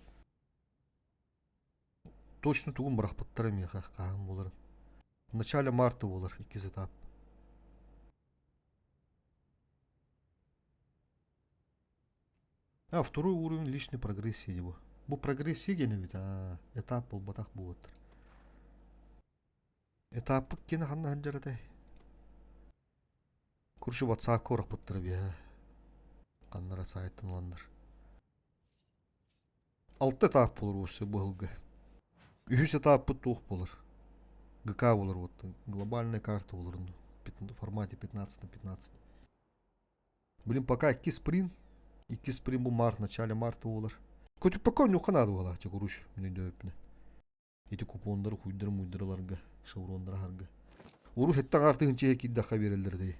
B: Точно тугун бырахпыттара миэхэ хаһан буоларын. В начале марта буолар иккис этап. А второй уровень личной прогрессии его. Бу прогрессия диэн эбит аа этап буолбатах буолуттар. Этаппыт кини ханна сылдьар этэй? Короче, ватсаапка ураппыттара биһэ. Ханнара саайтан ыланнар. Алта этап буолар уоссу быһылга. Үһүс этаппыт туох буолар? ГК буолар вот глобальная карта буолар в формате 15 на 15. Блин, пока икки сприн. Икки сприн бу март, начале марта буолар. Көтүппэккэ онньуохха наада буолааччы, короче, мин өйдөөбүппүнэ. Ити купоннары хуйдары-муйдары шевроннары аһарга. Урут сэттэ аҥаар тыһыынча киирдэххэ биэрэллэр дии.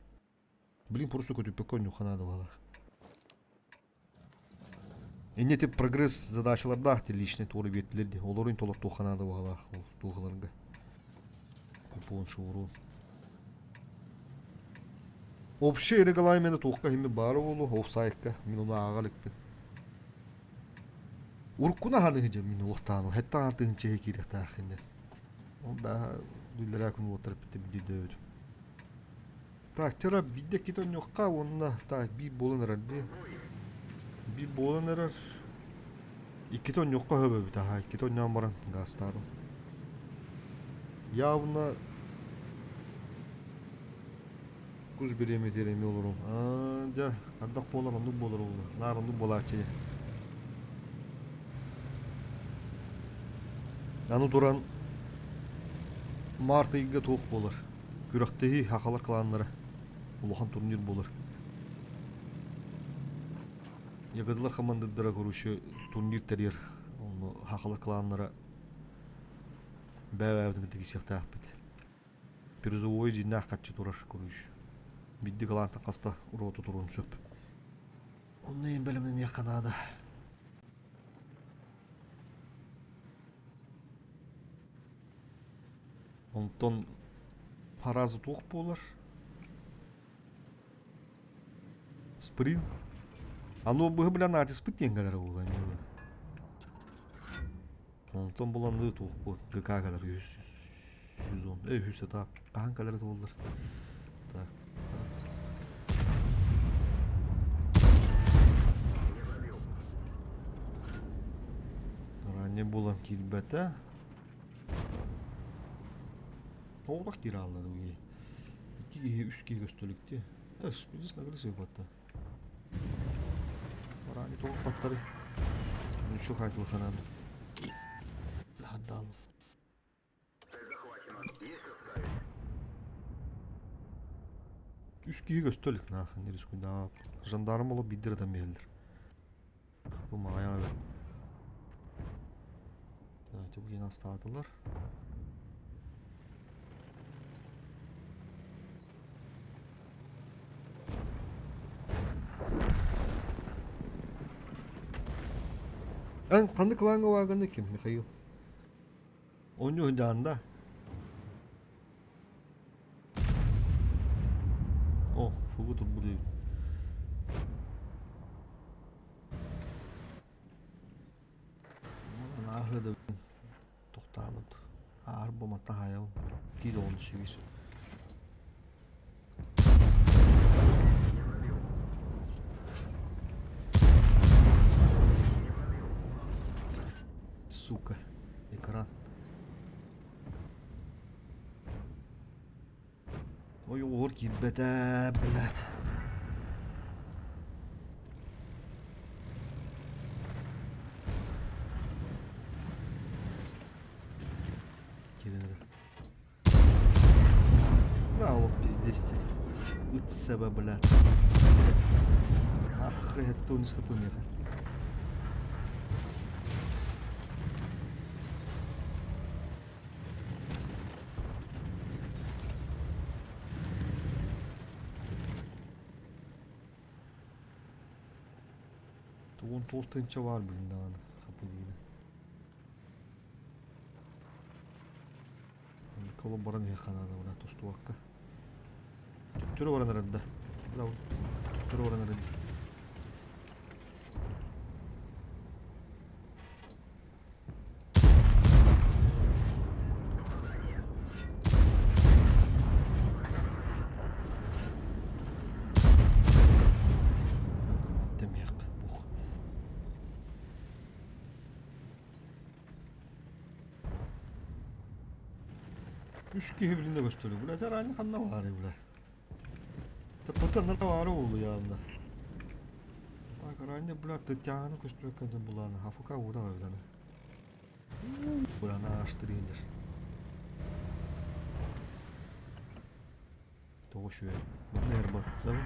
B: Блин, просто көтүппэккэ онньуохха наада баҕалаах. Инньэ ити прогресс задачалардаах личный туора биэрдилэр дии. Олорун толортуохха наада баҕалаах ол туохаларга. Купон, шеврон. Общий регламены туохха иһиммит баара буолуо, офсайкка. Мин ону ааҕа иликпин. Уруккуну аһаныһы дьэ мин олохтоон сэттэ аҥаар тыһыынча иһэ киириэхтээх иннин. Ол бааһа үллэрээ күн уоттар эппитим өйдөөбүтүм. Так, тера биирдэ иккитэ онньуохха уонна так биир буолан эрэр дии. Биир буолан эрэр. Иккитэ онньуохха өһөбөбүт аха иккитэ онньоон баран гаастаатым. Явно Кус бириэмэтигэр эмиэ олоруом. Аа, дьэ, ардах буолар, оннук буолар уолу. Наар оннук буолааччы. Аны туран март ыйга туох буолар? Күрэхтэһии сахалар кланнара. Улахан турнир буолар. Ягодалар хамандырдара короче турнир тэрийэр. Онно сахалар кланнара бэйэ-бэйэбитин кытта киирсиэхтээхпит. Призовой дьиҥнээх харчы турар короче. Биирдэ кылаантан хаста уруоту туруон сөп. Онно иһин бэлэмнэниэххэ наада. Онтон фраза туох буолар? Спринт. Аны быһы билэн аатыспыт диэн кэлэр буолуо эмиэ. Онтон буланныы туох буол ГК кэлэр үһүс сезон. Э үһүс этап. Хаһан кэлэр буоллар. Так. Ранее булан киирбэтэ. Тоҕус киирэ хаалла дуу Икки киһи, үс киһи көстөлүктүү. Эс, видишь, нагрыз батта. Ранее тоҕус баттары. Ничего хотел ханан. Отдал. Үс киһи көстө илик нахрен рискуйдаабап. Жандарм олох биирдэр ытан биһэллэр. Бу маҕайаҕа бэрт. Давайте бу астаатылар. Эн ханнык клаҥҥа ваганы ким, Михаил? Оонньуу сылдьаҕын да? О, фугу турбут эбит. Ааһыа да тохтоолут. Аар бу таһаайабын. Тиит оҕону сүбүс. Сука, экран. Ой, оҕор киирбэтэ, блядь. Киирэн эрэр. Браво, пиздец. Ыт себе, блядь. Ах, это он помеха. Тугун туох тыынча баар билин даҕаны хапыдыына. Коло баран иһэ ханаана бля тустубакка. Төттөрү баран эрэр да. Бля төттөрү баран эрэр. Тэмиэх бух. Үс киһи билинэ көстөрү. Бля, ранее ханна баары, бля. Таппытан баары улуйаанна. Так, ранее, бля, Татьяна көстүбэккэ булаана. Хафука уда бадана. Бля, аштырыйдыр. Тоҕо үчүгэй. Манна эрбаттым.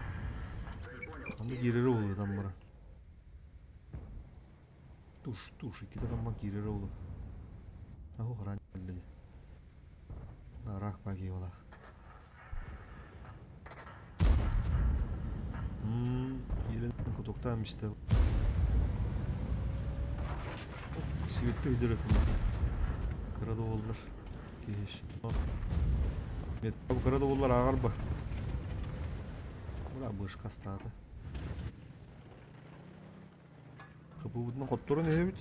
B: Онно киирэр уолутан баран. Туш, туш, иккитэ тамман киирэр уолу. Аһу хараан кэллиги. Араак пагиевалаах. Киирэн кутуктаан истэ. Сибитте өйдөрө Кыра да буоллар. Киһи Кыра да буоллар ааҕар ба. Быра бышка астаата. Кыбыбытынан хотторон иһэбит.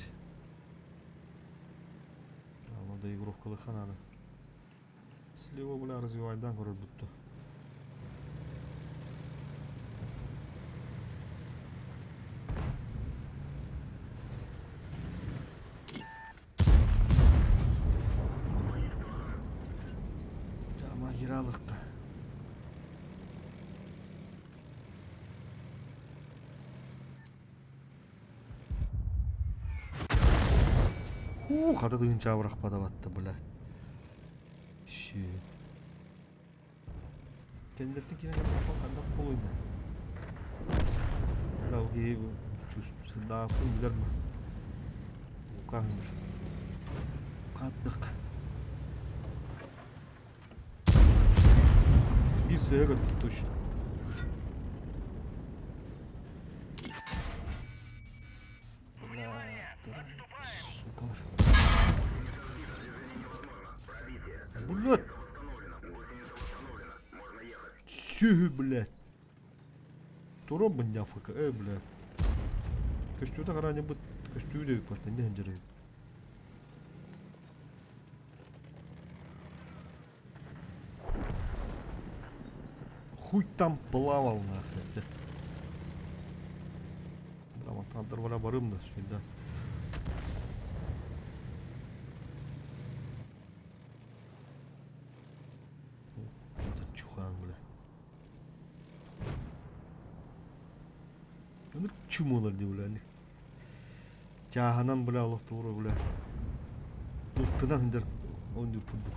B: Надо игровкалыха надо. Слева бля развивайдан көрөр бутту. Жама киралыкта. Уу, хата тыынчаа бырахпата батта, бля. Ши. Кэнниттэн киирэн кэлбэппин хайдах буолуой да. Бля, ол киһи чувствуйдаахпын билэр ма. Лукаһыныр. Лукааддык. Биир сыһа көттө точно.
A: Внимание! Отступаем!
B: Сукалар. Блядь! Сүһү, блядь. Туран бынньафыка, э, блядь. Көстүүтэ хараанньабыт көстүү диэбит не сылдьар Хуй там плавал нахрен ты. Бля, мантан бара барым да сюда. Это чухан, бля. Ну, чумолар дии, бля. Чааһынан, бля, олохтуура, бля. Ыттынан сылдьар оонньуур курдук.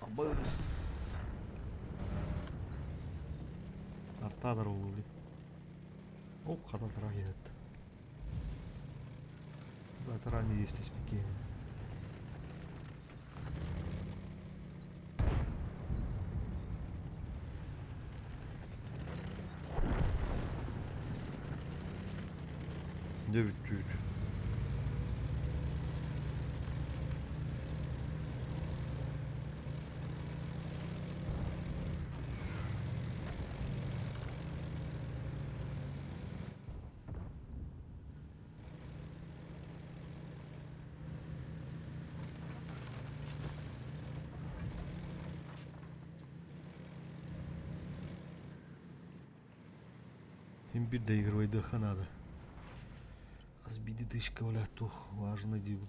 B: Абыс. Артадар ол, блин. Оп, хата тара келет. Бля, тара не естеспекем. Дьэ бүттүүт. Им биир доигрывайдыахха наада. Хас биирдии тысячка бля туох важно диибин.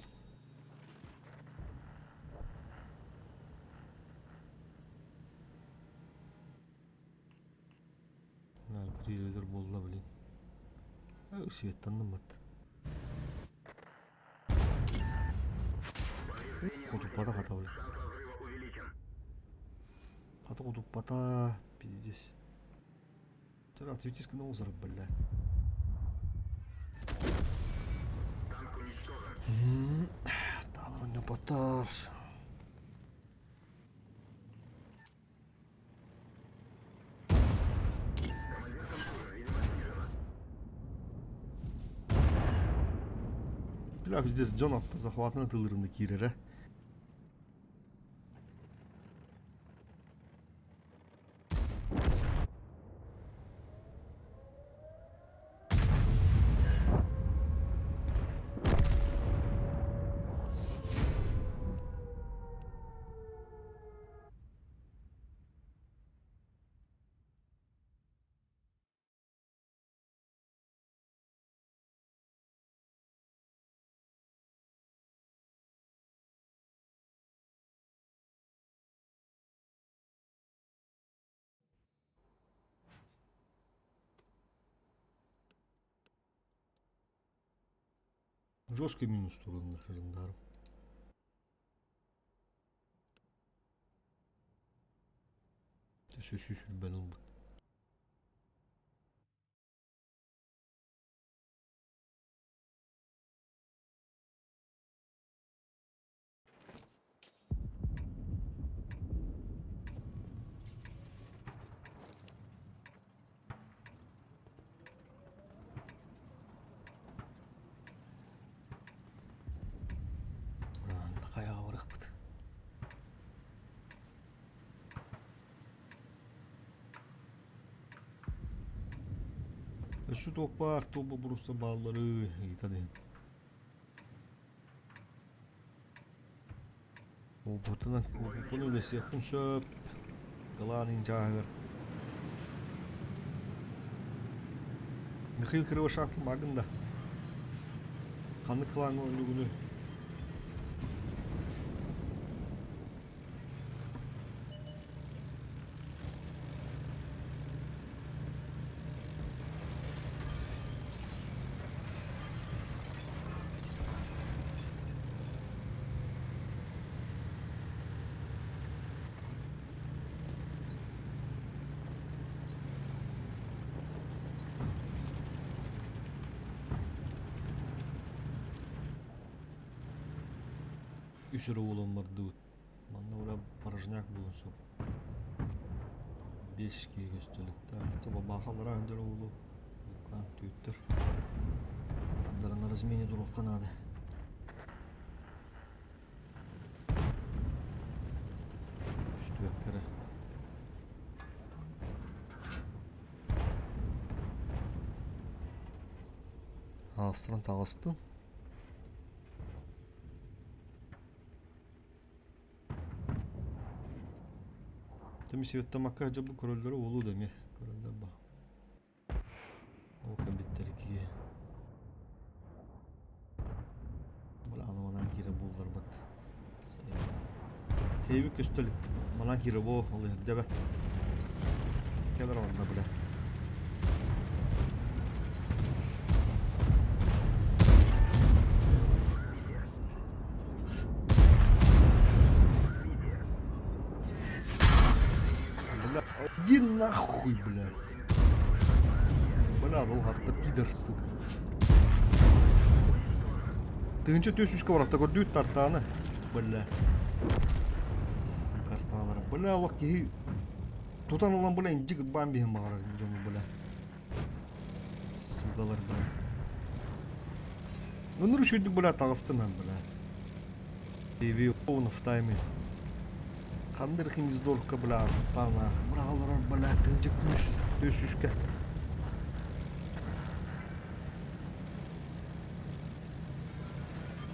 B: Триллер буолла блин. Светтанныммыт. Хотуппата хата бля. Хата хотуппата пиздец. Вчера отсветись на озеро, бля. Таалар батар. Бля, пиздец, дьон автозахватынан тылырында киирэрэ. Жесткий минус турында жандарм. Өссө сүүс үрбэн ылбыт. Хайаҕа барыахпыт. Өссө туох баар, туох боппуруостар бааллары ыйытан иһин. Уопутунан уопуппун үлэсиэхпин сөп. Кылаан чааһыгар. Михаил Кривошапкин бааргын да? Ханнык кылааҥҥа оонньуугунуй? Үс эрэ уолан бардыбыт. Манна ура порожняк буолуон сөп. Биэс киһи көстөлүктээх. Бабаахалара сылдьар уолу Лукаан түүттэр. Хандарана размене туруохха наада. Аастаран таҕыстым. Тэмисиэттамакка дьэ бу көрөллөрө буолуо да эмиэ көрөллөр ба. Ол кэлбиттэр киһи. Бля, манан киирэ булларбыт. Кейби көстөлүк. Манан киирэ бу ол эрдэбэт. Келер онно бля. Бля, иди нахуй, бля. Бля, ол харта пидор, сука. Тыһыынча түөс үскэ барахта көрдүүт тартааны. Бля. Картаалара. Бля, олох киһи тутан ылан бля инжи кырбаан биһин баҕарар дьону бля. Сугалар бля. Өнөр үчүйдүк бля таҕыстым эн бля. TV в тайме. Хандыр химиздорка бля танаах. Браалар бля тыһыынча күүс түөс үскэ.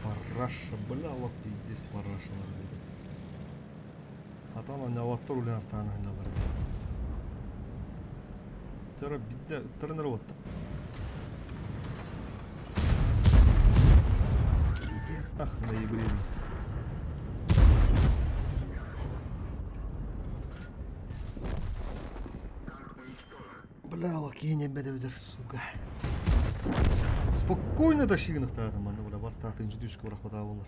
B: Параша, бля, вот пиздец парашалар dedi. Атан аняваттар улен артаана ханналар dedi. Тара бидде ыттарынар отта. Ах, ноябрь. Бля, лакеня бэдэбидэр, сука. Спокойно тащигнахтаатым манна бля бартаатынчы түскө бырахпатаа болар.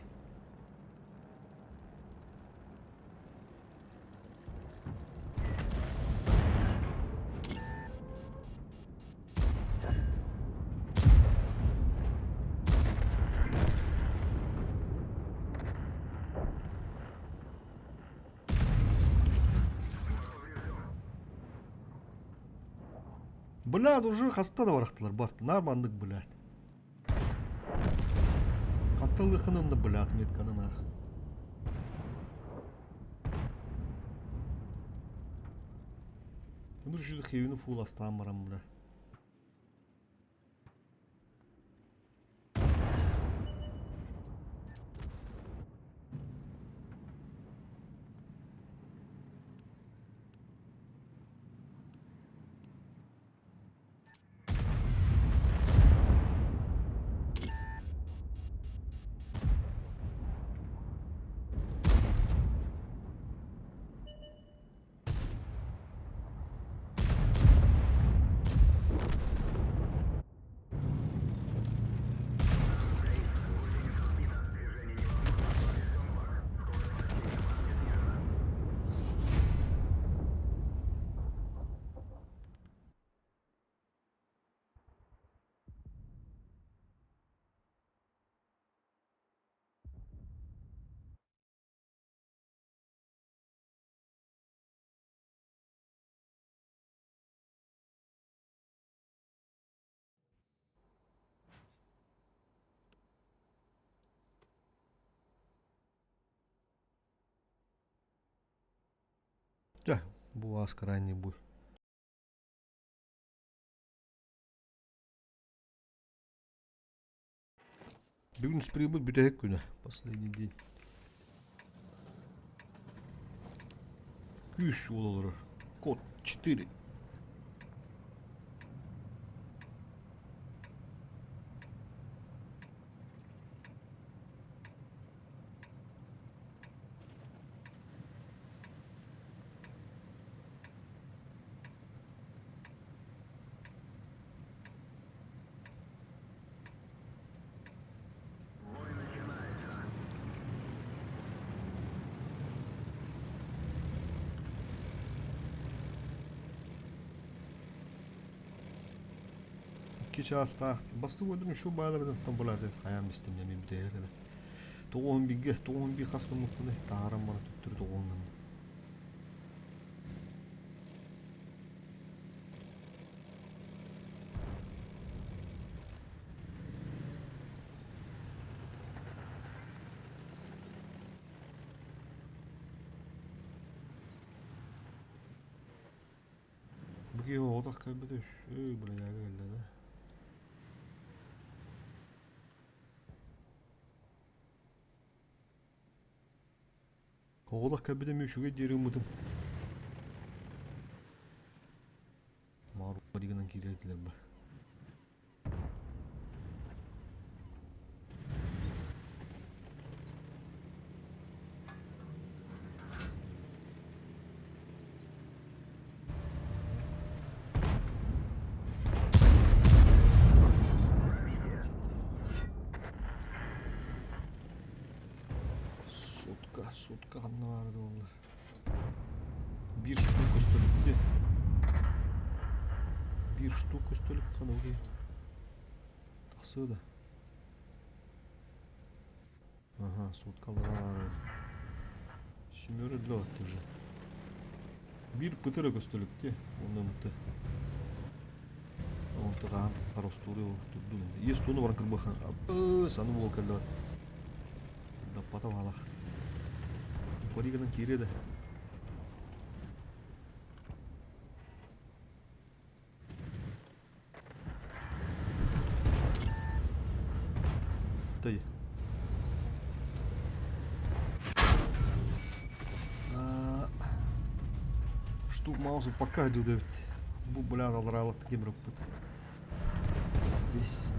B: Блядь, уже хаста да барахтылар барты. Нормандык, блядь. Хантан да, блядь, метканы нах. Bunu şu хевini full астаан баран, бля. Дьэ, бу аас крайний буй. Бүгүн сприбут бүтэһик күнэ, последний день. Күүс уол олорор. Код 4. Икки чаастаах бастык өлүм үчү бааларыттан булааты хайаан истим эмиэ бүтэһэр элэ. Тоҕуһун бииргэ, тоҕуһун биир хас гыммыппыный таһааран баран төттөрү тоҕуһун гынным. Бу киһи оҕотох кэлбитэ үс, өө бырайаага кэллэ да. Оҕолох кэлбитим үчүгэй диэри ыммытым. Маару гынан киирэр этилэр ба. Сутка, сутка ханна баара буолла. Биир штука көстөлүктү. Биир штук көстөлүк ханылгы. Тахсыа да. Ага, суткалар. Семеры для уже. Биир пытыра көстөлүктү. Онон ты. Онто хаһан таростууру турдун. Ес туну баран кырбахан. Аны буол кэллэ. Даппата баалах. Паригынан киириэ да. Ты. Штук маусу пока эбит. Бу бля алралат кемрыппыт. Здесь.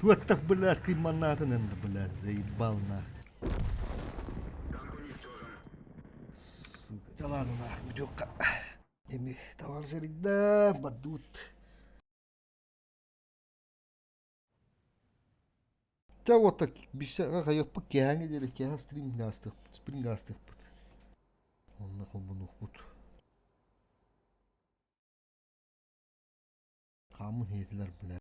B: Туох блядь, кыйманнаатын энди, блядь, заебал нах. Сука, ладно нах, бүтүөххэ. Эми товар сэрийдэ, бардут. Чэ вот так бисэ хайыппыт киэһээҥҥэ диэри киэһэ стрим гаастыахпыт, спринг гаастыахпыт. Онно холбонуохпут. Хааммын иһиэтилэр, блядь.